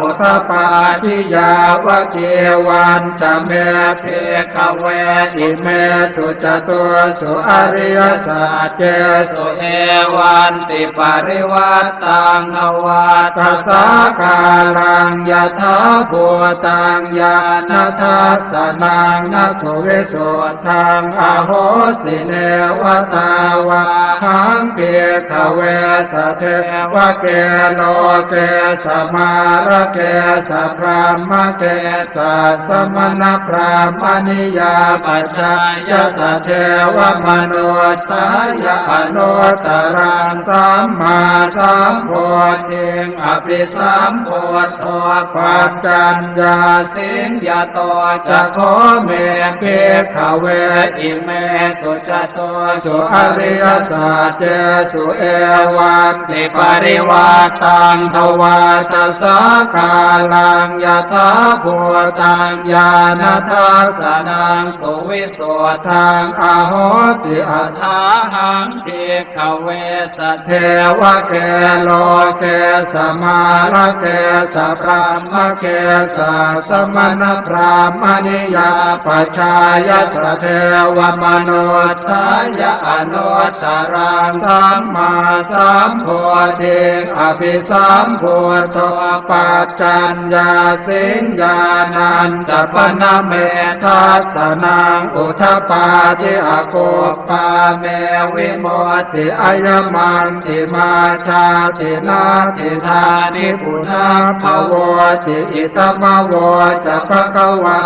udapādi. Yāvakīvañca me bhikkhave imesu catūsu ariyasaccesu evantiparivaṭṭaṃ dvādasākāraṃ yathābhūtaṃ ñāṇadassanaṃ na suvisuddhaṃ ahosi. Neva tāvāhaṃ bhikkhave sadevake loke samārake sabrahmake sassamaṇabrāhmaṇiyā pajāya sadevamanussāya anuttaraṃ sammāsambodhiṃ abhisambuddho paccaññāsiṃ. Yato ca kho me bhikkhave imesu catūsu ariyasaccesu evantiparivaṭṭaṃ dvādasākāraṃ yathābhūtaṃ ñāṇadassanaṃ suvisuddhaṃ ahosi. Athāhaṃ bhikkhave sadevake loke samārake sabrahmake sassamaṇabrāhmaṇiyā pajāya sadevamanussāya anuttaraṃ sammāsambodhiṃ abhisambuddho paccaññāsiṃ. Ñāṇañca pana me dassanaṃ udapādi akup pā me vimutti ayamantimā jāti natthidāni punabbhavoti. Idamavoca bhagavā.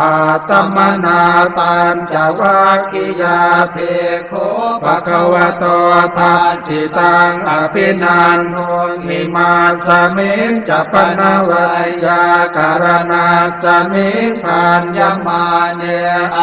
Attamanā pañcavaggiyā bhikkhū bhagavato bhāsitaṃ abhinanduṃ. Imasmiñca pana veyyākaraṇasmiṃ bhaññamāne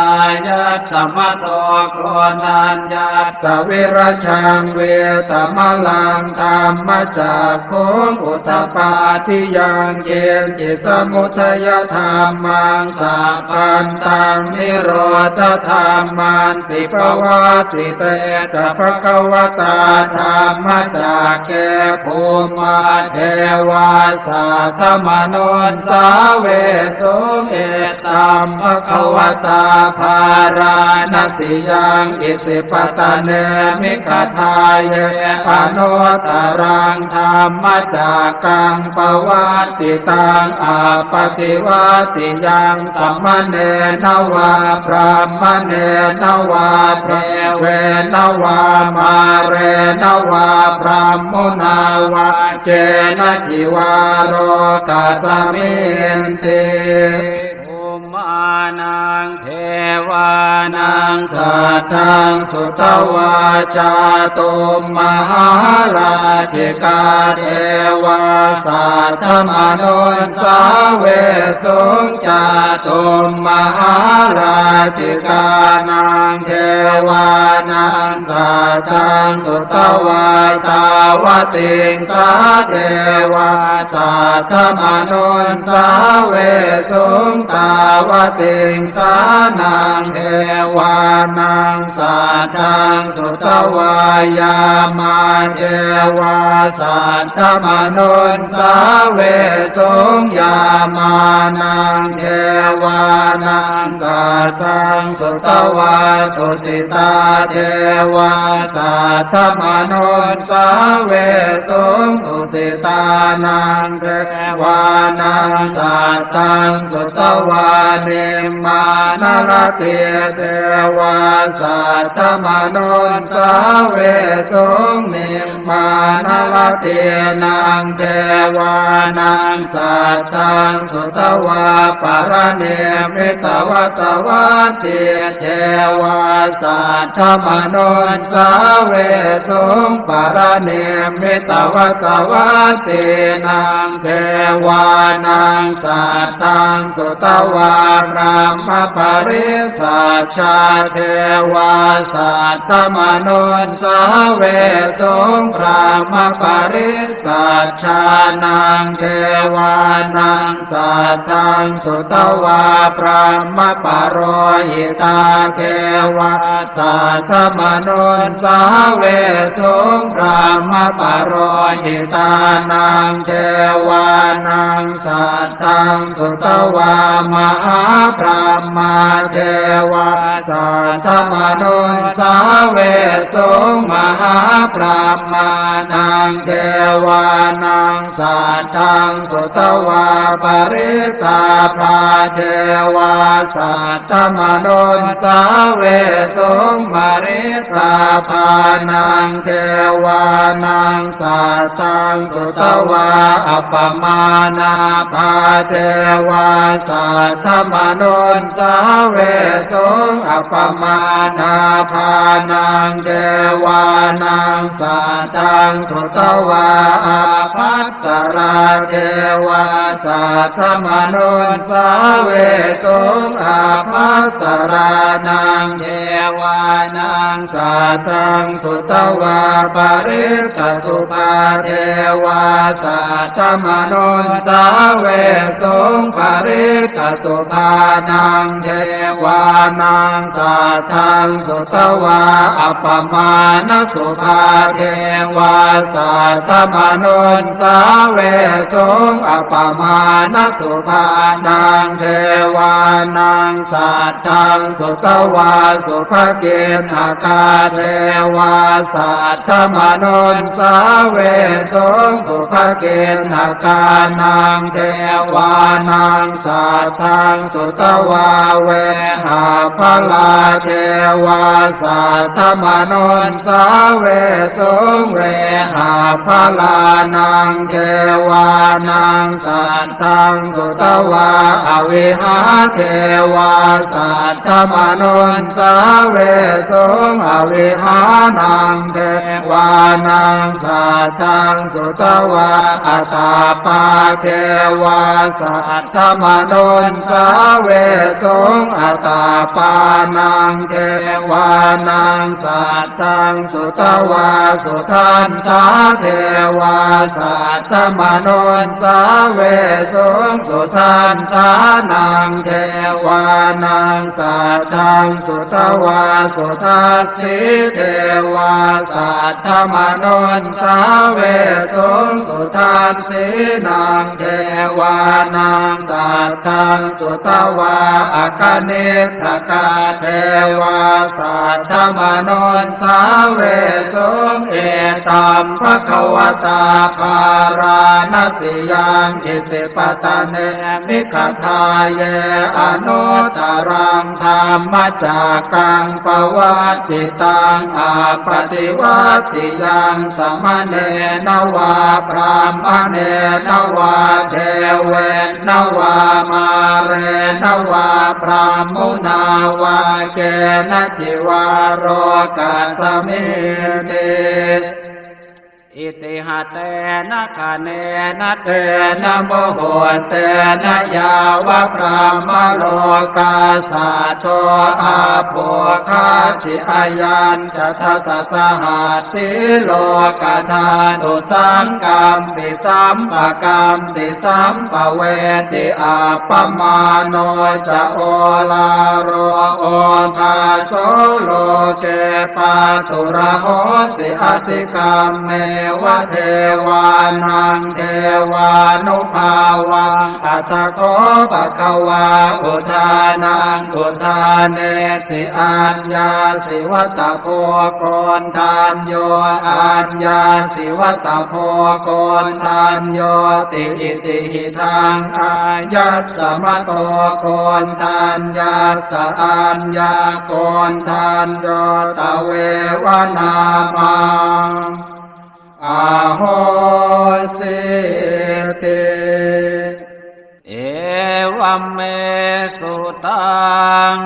āyasmato koṇḍaññassa virajaṃ vītamalaṃ dhammacakkhuṃ udapādi yaṅkiñci samudayadhammaṃ sa labhantaṃ nirodhadhammanti. Pavattite ca bhagavatā dhammacakke bhummā devā saddamanussāvesuṃ: Etaṃ bhagavatā Bārāṇasiyaṃ Isipatane Migadāye anuttaraṃ dhammacakkaṃ pavattitaṃ appaṭivattiyaṃ samaṇena vā brāhmaṇena vā devena vā mārena vā brahmunā vā kenaci vā lokasminti. Bhummānaṃ devānaṃ saddaṃ sutvā cātummahārājikā devā saddamanussāvesuṃ: Cātummahārājikānaṃ devānaṃ saddaṃ sutvā tāvatiṃsā devā saddamanussāvesuṃ: Tāvatiṃsānaṃ devānaṃ saddaṃ sutvā yāmā devā saddamanussāvesuṃ: Yāmānaṃ devānaṃ saddaṃ sutvā tusitā devā saddamanussāvesuṃ: Tusitānaṃ devānaṃ saddaṃ sutvā nimmānaratī devā saddamanussāvesuṃ: Nimmānaratīnaṃ devānaṃ saddaṃ sutvā paranimmitavasavattī devā saddamanussāvesuṃ: Paranimmitavasavattīnaṃ devānaṃ saddaṃ sutvā brahmapārisajjā devā saddamanussāvesuṃ: Brahmapārisajjānaṃ devānaṃ saddaṃ sutvā brahmapurohitā devā saddamanussāvesuṃ: Brahmapurohitānaṃ devānaṃ saddaṃ sutvā mahābrahmā devā saddamanussāvesuṃ: Mahābrahmānaṃ devānaṃ saddaṃ sutvā parittābhā devā saddamanussāvesuṃ: Parittābhānaṃ devānaṃ saddaṃ sutvā appamāṇābhā devā saddamanussāvesuṃ: Appamāṇābhānaṃ devānaṃ saddaṃ sutvā ābhassarā devā saddamanussāvesuṃ: Ābhassarānaṃ devānaṃ saddaṃ sutvā parittasubhā devā saddamanussāvesuṃ: Parittasubhānaṃ devānaṃ saddaṃ sutvā appamāṇasubhā devā saddamanussāvesuṃ: Appamāṇasubhānaṃ devānaṃ saddaṃ sutvā subhakiṇhakā devā saddamanussāvesuṃ: Subhakiṇhakānaṃ devānaṃ saddaṃ sutvā vehapphalā devā saddamanussāvesuṃ: Vehapphalānaṃ devānaṃ saddaṃ sutvā avihā devā saddamanussāvesuṃ: Avihānaṃ devānaṃ saddaṃ sutvā atappā devā saddamanussāvesuṃ: Atappānaṃ devānaṃ saddaṃ sutvā sudassā devā saddamanussāvesuṃ: Sudassānaṃ devā devānaṃ saddaṃ sutvā sudassī devā saddamanussāvesuṃ. Sudassīnaṃ devānaṃ saddaṃ sutvā akaniṭṭhakā devā saddamanussāvesuṃ. Etaṃ bhagavatā bārāṇasiyaṃ isipatane migadāye anuttaraṃ dhammacakkaṃ pavattitaṃ appaṭivattiyaṃ samaṇena vā brāhmaṇena vā devena vā mārena vā brahmunā vā kenaci vā lokasminti. Itiha tena khaṇena tena muhuttena yāva brahmalokā saddo abbhuggacchi. Ayañca dasasahassī lokadhātu saṅkampi sampakam pi sampavedhi. Appamāṇo ca oḷāro obhāso loke pāturahosi atikkammeva devānaṃ devānubhāvaṃ. Atha kho bhagavā udānaṃ udānesi: Aññāsi vata bho koṇḍañño, aññāsi vata bho koṇḍaññoti. Itihidaṃ āyasmato koṇḍaññassa aññākoṇḍañño tveva nāmaṃ ahosīti. Evaṃ me sutaṃ.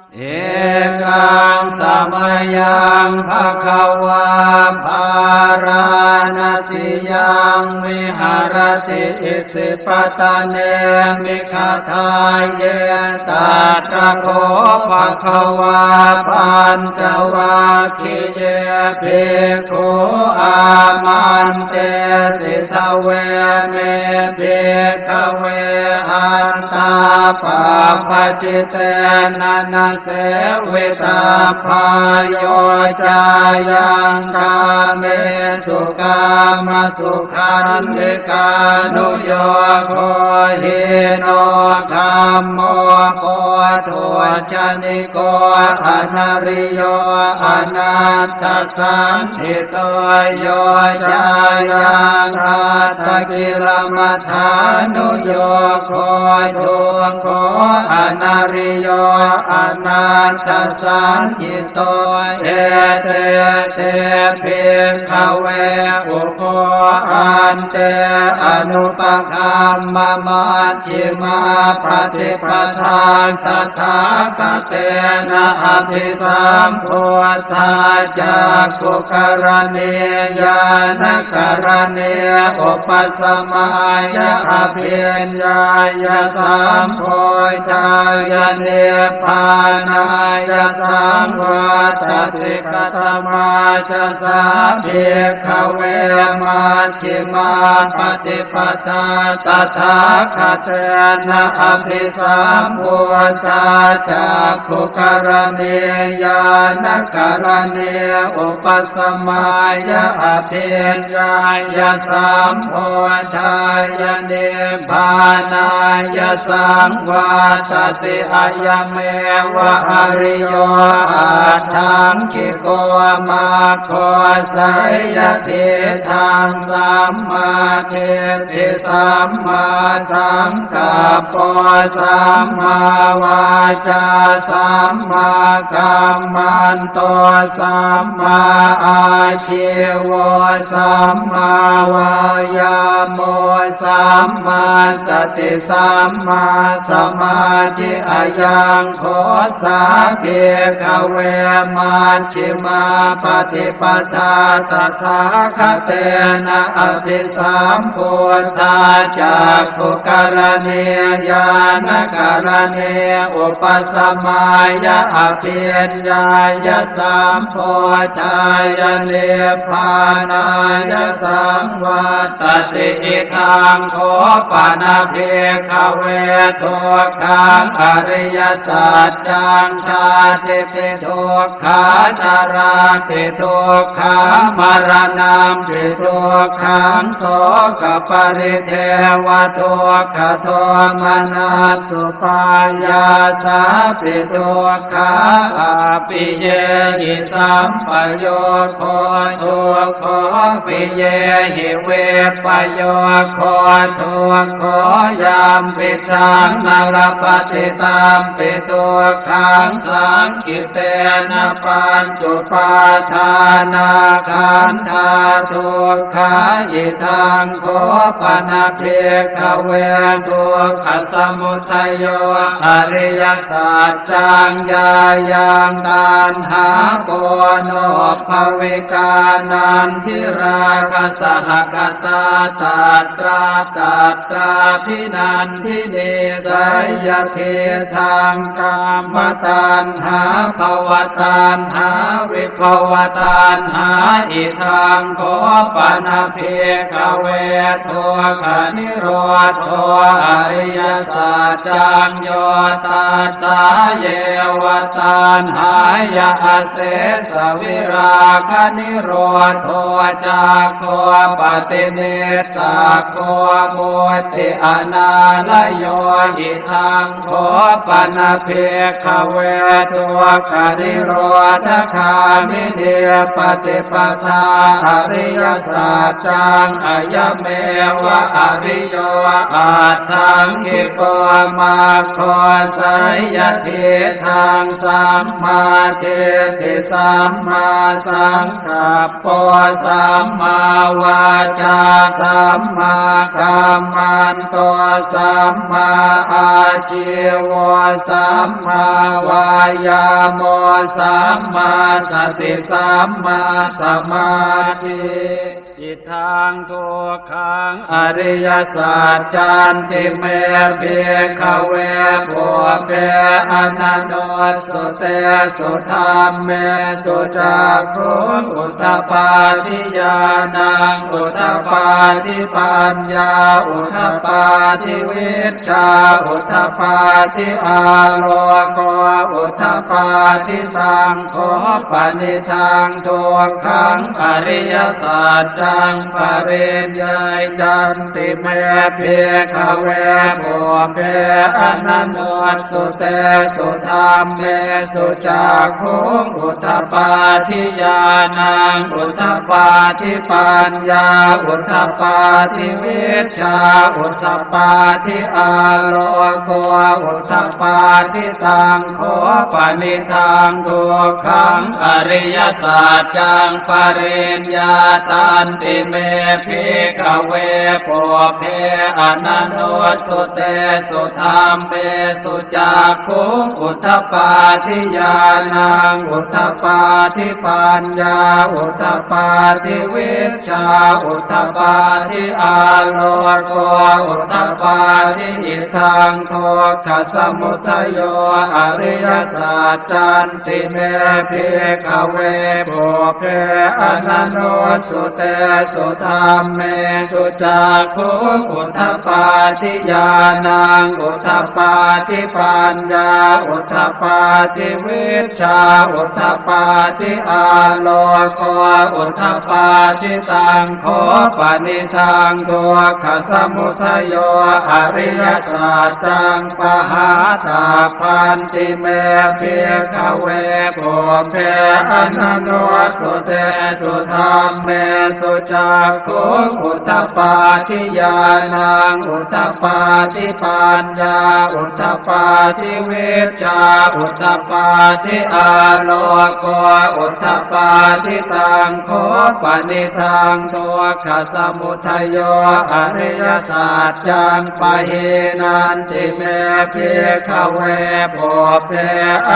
Ekaṃ samayaṃ bhagavā bārāṇasiyaṃ viharati isipatane migadāye. Tatra kho bhagavā pañcavag giye bhikkhū āmantesi: Dveme, bhikkhave, antā pabbajitena na sevitabbā. Yo cāyaṃ kāmesu kāmasukhallikānuyogo hīno gammo pothujjani ko anariyo anatthasañhito. Yo cāyaṃ attakilamathānuyogo dukkho anariyo anatthasañhito. Ete te, bhikkhave, ubho ante anupagamma maj jhimā paṭipadā tathāgatena abhisambuddhā cakkhukaraṇī ñāṇakaraṇī upasamāya abhiññāya sambodhāya nibbānāya saṃvattati. Katamā ca sā, bhikkhave, maj jhimā paṭipadā tathāgatena abhisambuddhā cakkhukaraṇī ñāṇakaraṇī upasamāya abhiññāya sambodhāya nibbānāya saṃvattati. Ayameva ariyo aṭṭhaṅgiko maggo, seyyathīdaṃ: sammādiṭṭhi sammāsaṅkappo sammāvācā sammākammanto sammāājīvo sammāvāyāmo sammāsati sammāsamādhi. Ayaṃ kho Sā bhikkhave majjhimā paṭipadā tathāgatena abhisambuddhā cakkhukaraṇī ñāṇakaraṇī upasamāya abhiññāya sambodhāya nibbānāya saṃvattati. Idaṃ kho pana bhikkhave dukkhaṃ ariyasaccaṃ. Jātipi dukkhā jarāpi dukkhā maraṇampi dukkhaṃ sokaparidevadukkhadomanas supāyāsāpi dukkhā appiyehi sampayogo dukkho piyehi vippayogo dukkho yampicchaṃ na labhati tampi dukkhaṃ saṅ khittena pañcupādānakkhandhā dukkhā. Idaṃ kho pana bhikkhave dukkhasamudayo ariyasaccaṃ. Yāyaṃ taṇhā ponobbhavikā nandirāgasahagatā tatra tatrābhinan dinī seyyathidaṃ kāmataṇhā bhavataṇhā vibhavataṇhā. Idaṃ kho pana bhikkhave dukkhanirodho ariyasaccaṃ. Yo tassāyeva taṇhāya asesavirāganirodho cāgo paṭinissaggo mutti anālayo. Idaṃ kho pana bhikkhave dukkhanirodhagāminī paṭipadā ariyasaccaṃ. Ayameva ariyo aṭṭhaṅgiko maggo seyyathidaṃ sammādiṭṭhi sammāsaṅ kappo sammāvācā sammākammanto sammāājīvo sammāvāyāmo sammāsati sammāsamādhi. Idaṃ dukkhaṃ ariyasaccanti me bhikkhave pubbe ananussutesu dhammesu cakkhuṃ udapādi ñāṇaṃ udapādi paññā udapādi vijjā udapādi āloko udapādi. Taṃ kho panidaṃ dukkhaṃ ariyasaccaṃ pariññeyyanti me bhikkhave pubbe ananussutesu dhammesu cakkhuṃ udapādi ñāṇaṃ udapādi paññā udapādi vijjā udapādi āloko udapādi. Taṃ kho panidaṃ dukkhaṃ ariyasaccaṃ pariññātanti me bhikkhave pubbe ananussutesu dhammesu cakkhuṃ udapādi ñāṇaṃ udapādi paññā udapādi vijjā udapādi āloko udapādi. Idaṃ dukkhasamudayo ariyasaccanti me bhikkhave pubbe ananussutesu dhammesu cakkhuṃ udapādi ñāṇaṃ udapādi paññā udapādi vijjā udapādi āloko udapādi. Taṃ kho panidaṃ dukkhasamudayo ariyasaccaṃ pahātabbanti me bhikkhave pubbe ananussutesu dhammesu cakkhuṃ udapādi ñāṇaṃ udapādi paññā udapādi udapādi vijjā udapādi āloko udapādi. Taṃ kho panidaṃ dukkhasamudayo ariyasaccaṃ pahīnanti me bhikkhave pubbe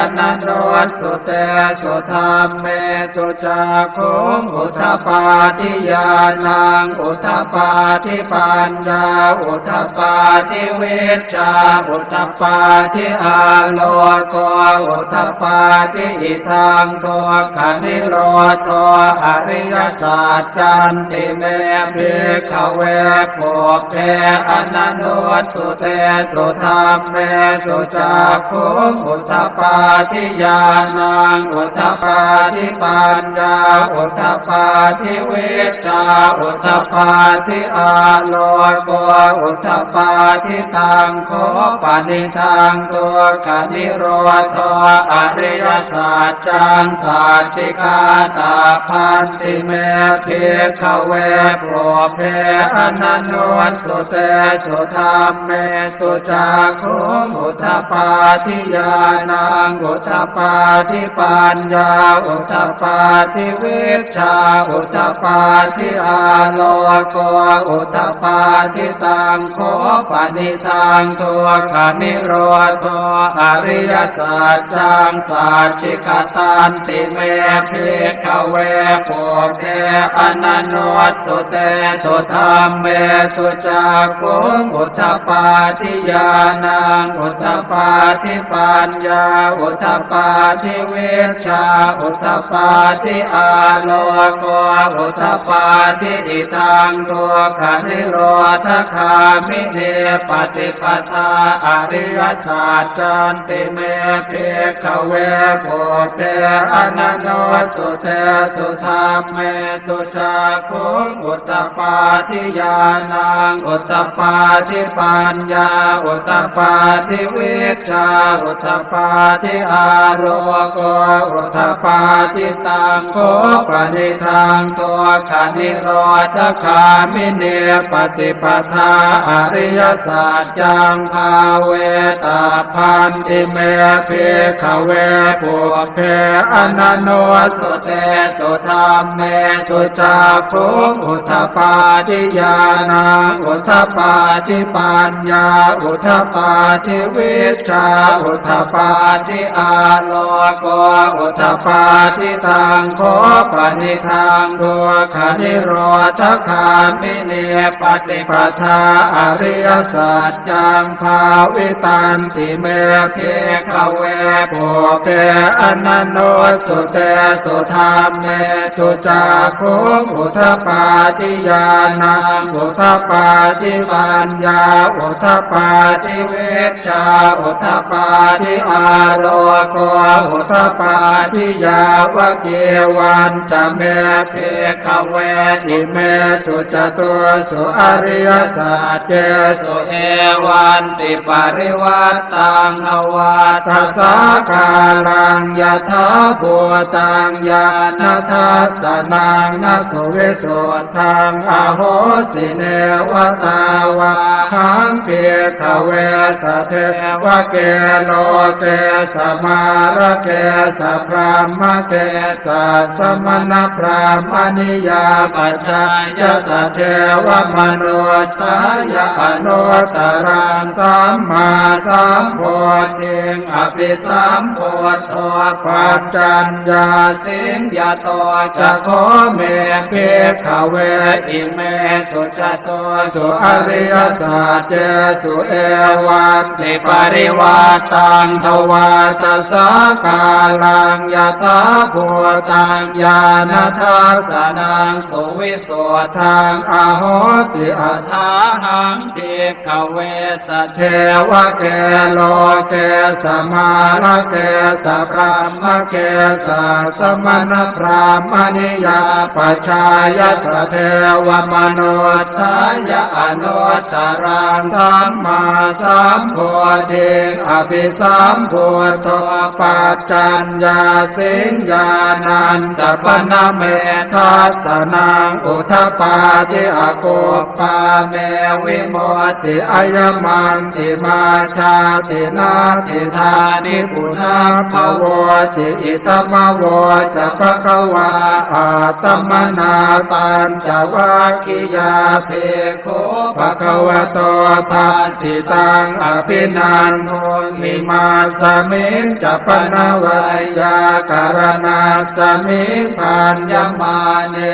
ananussutesu dhammesu cakkhuṃ udapādi ñāṇaṃ udapādi paññā udapādi vijjā udapādi āloko udapādi. Idaṃ dukkhanirodho ariyasaccanti me bhikkhave pubbe ananussutesu dhammesu cakkhuṃ udapādi ñāṇaṃ udapādi paññā udapādi vijjā udapādi āloko udapādi. Taṃ kho panidaṃ dukkhanirodho ariyasaccaṃ sacchikātabbanti me bhikkhave pubbe ananussutesu dhammesu cakkhuṃ udapādi ñāṇaṃ udapādi paññā udapādi vijjā udapādi āloko udapādi. Taṃ kho panidaṃ dukkhanirodho ariyasaccaṃ sacchikatanti me bhikkhave pubbe ananussutesu dhammesu cakkhuṃ udapādi ñāṇaṃ udapādi paññā udapādi vijjā udapādi āloko udapādi. Idaṃ dukkhanirodhagāminī paṭipadā ariyasaccanti me bhikkhave pubbe ananussutesu dhammesu cakkhuṃ udapādi ñāṇaṃ udapādi paññā udapādi vijjā udapādi āloko udapādi. Taṃ kho panidaṃ dukkhanirodhagāminī paṭipadā ariyasaccaṃ bhāvetabbanti me bhikkhave pubbe ananussutesu dhammesu cakkhuṃ udapādi ñāṇaṃ udapādi paññā udapādi vijjā udapādi āloko udapādi. Taṃ kho panidaṃ dukkhanirodhagāminī paṭipadā ariyasaccaṃ bhāvitanti me bhikkhave pubbe ananussutesu dhammesu cakkhuṃ udapādi ñāṇaṃ udapādi paññā udapādi vijjā udapādi āloko udapādi. Yāvakīvañca me bhikkhave imesu catūsu ariyasaccesu evantiparivaṭṭaṃ dvādasākāraṃ yathābhūtaṃ ñāṇadassanaṃ na suvisuddhaṃ ahosi, neva tāvāhaṃ bhikkhave sadevake loke samārake sabrahmake sassamaṇabrāhmaṇiyā pajāya sadevamanussāya anuttaraṃ sammāsambodhiṃ abhisambuddho paccaññāsiṃ. Yato ca kho me bhikkhave imesu catūsu ariyasaccesu evantiparivaṭṭaṃ dvādasākāraṃ yathābhūtaṃ ñāṇadassanaṃ suvisuddhaṃ ahosi, athāhaṃ bhikkhave sadevake loke samārake sabrahmake sassamaṇabrāhmaṇiyā pajāya sadevamanussāya anuttaraṃ sammāsambodhiṃ abhisambuddho paccaññāsiṃ. Ñāṇañca pana me dassanaṃ udapādi, akup pā me vimutti, ayamantimā jā natthi natthidāni punabbhavoti. Idamavoca bhagavā. Attamanā pañcavaggiyā bhikkhū bhagavato bhāsitaṃ abhinanduṃ. Imasmiñca pana veyyākaraṇasmiṃ bhaññamāne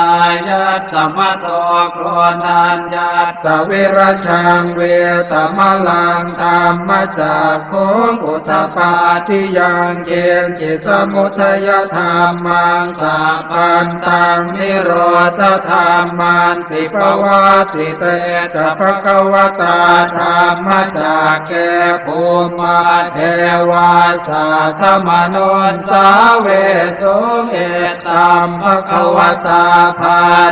āyasmato Koṇḍaññassa virajaṃ vītamalaṃ dhammacakkhuṃ udapādi yaṅkiñci samudayadhammaṃ sabbantaṃ nirodhadhammanti. Pavattite ca bhagavatā dhammacakke bhummā devā saddamanussāvesuṃ. Etaṃ bhagavatā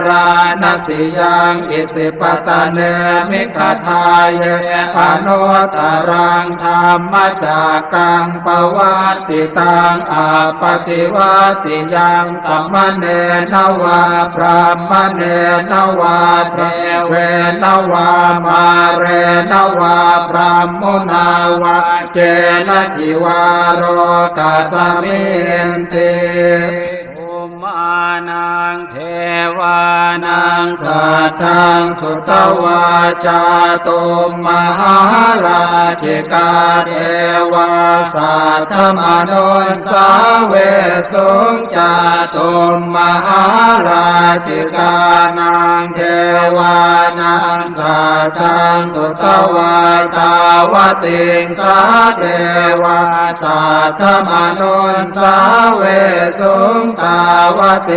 Bārāṇasiyaṃ Isipatane Migadāye anuttaraṃ dhammacakkaṃ pavattitaṃ appaṭivattiyaṃ samaṇena vā brāhmaṇena vā devena vā mārena vā brahmunā vā kenaci vā lokasminti. Bhummānaṃ devānaṃ saddaṃ sutvā cātummahārājikā devā saddamanussāvesuṃ. Cātummahārājikānaṃ devānaṃ saddaṃ sutvā tāvatiṃsā devā saddamanussāvesuṃ. Tāvatiṃsānaṃ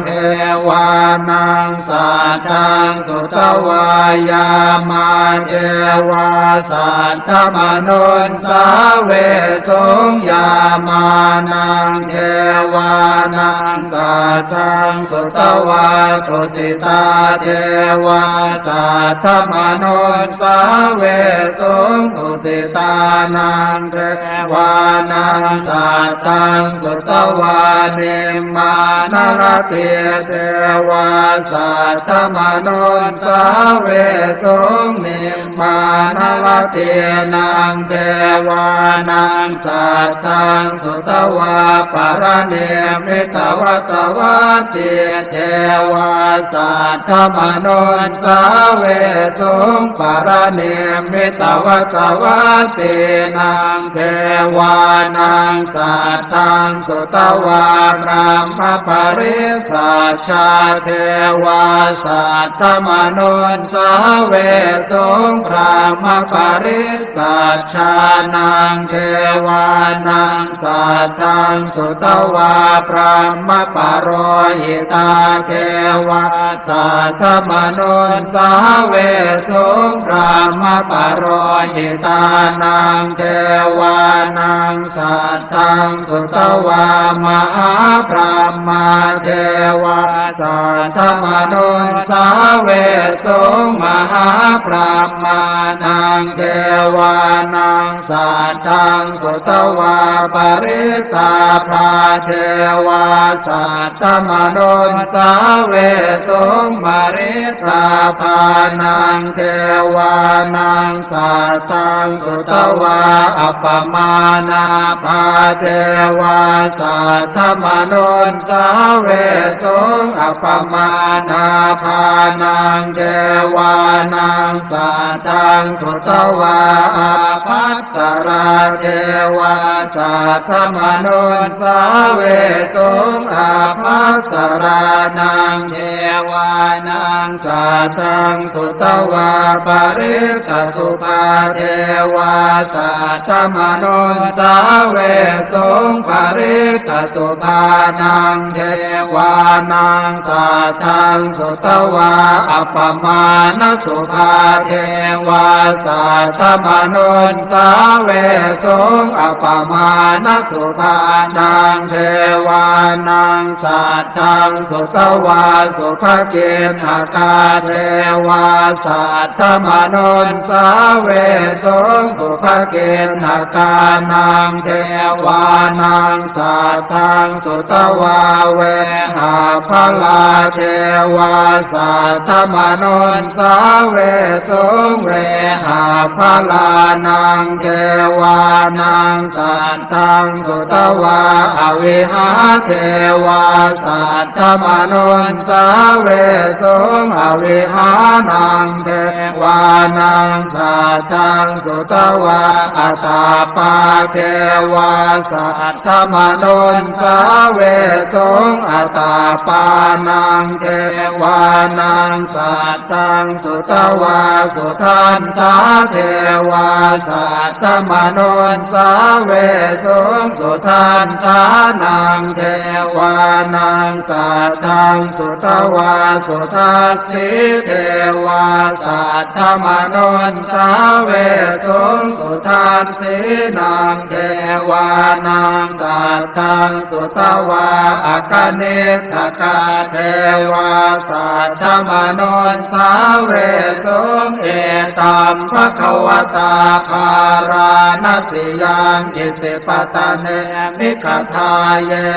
devānaṃ saddaṃ sutvā yāmā devā saddamanussāvesuṃ. Yāmānaṃ devānaṃ saddaṃ sutvā tusitā devā saddamanussāvesuṃ. Tusitānaṃ devānaṃ saddaṃ sutvā nimmānaratī devā saddamanussāvesuṃ. Nimmānaratīnaṃ devānaṃ saddaṃ sutvā paranimmitavasavattī devā saddamanussāvesuṃ. Paranimmitavasavattīnaṃ devānaṃ saddaṃ sutvā brahmapārisajjā devā saddamanussāvesuṃ. Brahmapārisajjānaṃ devānaṃ saddaṃ sutvā brahmapurohitā devā saddamanussāvesuṃ. Brahmapurohitānaṃ devānaṃ saddaṃ sutvā mahābrahmā devā saddamanussāvesuṃ. Mahābrahmānaṃ devānaṃ saddaṃ sutvā parittābhā devā saddamanussāvesuṃ. Parittābhānaṃ devānaṃ saddaṃ sutvā appamāṇābhā devā saddamanussāvesuṃ. Appamāṇābhānaṃ devānaṃ saddaṃ sutvā ābhassarā devā saddamanussāvesuṃ. Ābhassarānaṃ devānaṃ saddaṃ sutvā parittasubhā devā saddamanussāvesuṃ. Parittasubhānaṃ devānaṃ saddaṃ sutvā appamāṇasubhā devā saddamanussāvesuṃ. Appamāṇasubhānaṃ devānaṃ saddaṃ sutvā subhakiṇhakā devā saddamanussāvesuṃ. Subhakiṇhakānaṃ devānaṃ saddaṃ sutvā vā vehapphalā devā saddamanussāvesuṃ. Vehapphalānaṃ devānaṃ saddaṃ sutvā avihā devā saddamanussāvesuṃ. Avihānaṃ devānaṃ saddaṃ sutvā atappā devā saddamanussāvesuṃ. Atappānaṃ devānaṃ saddaṃ sutvā sudassā devā saddamanussāvesuṃ. Sudassānaṃ devānaṃ saddaṃ sutvā sudassī devā saddamanussāvesuṃ. Sudassīnaṃ devānaṃ saddaṃ sutvā akaniṭṭhakā devā saddamanussāvesuṃ. Etaṃ bhagavatā bārāṇasiyaṃ isipatane migadāye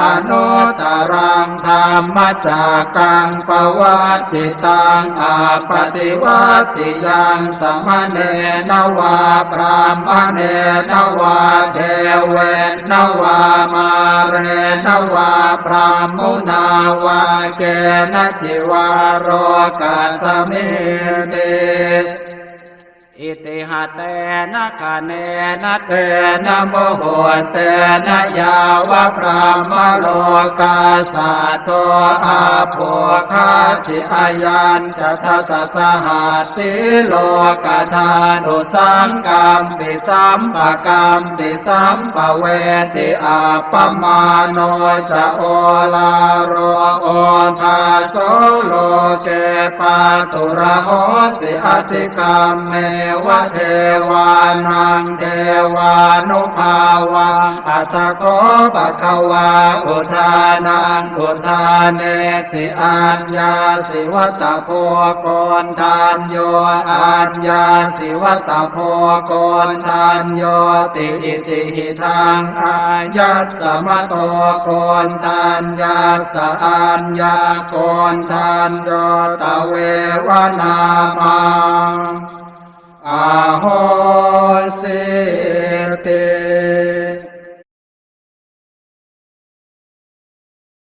anuttaraṃ dhammacakkaṃ pavattitaṃ appaṭivattiyaṃ samaṇena vā brāhmaṇena vā devena vā mārena vā brahmunā vā kenaci vā lokasminti. Itiha tena khaṇena tena muhuttena yāva brahmalokā saddo abbhuggacchi. Ayañca dasasahassī lokadhātu saṅkampi sampakam pi sampavedhi. Appamāṇo ca oḷāro obhāso loke pāturahosi. Atikkammeva devānaṃ devānubhāvaṃ. Atha kho bhagavā udānaṃ udānesi: Aññāsi vata bho Koṇḍañño, aññāsi vata bho Koṇḍaññoti. Itihidaṃ āyasmato Koṇḍaññassa Aññākoṇḍañño tveva nāmaṃ ahosi.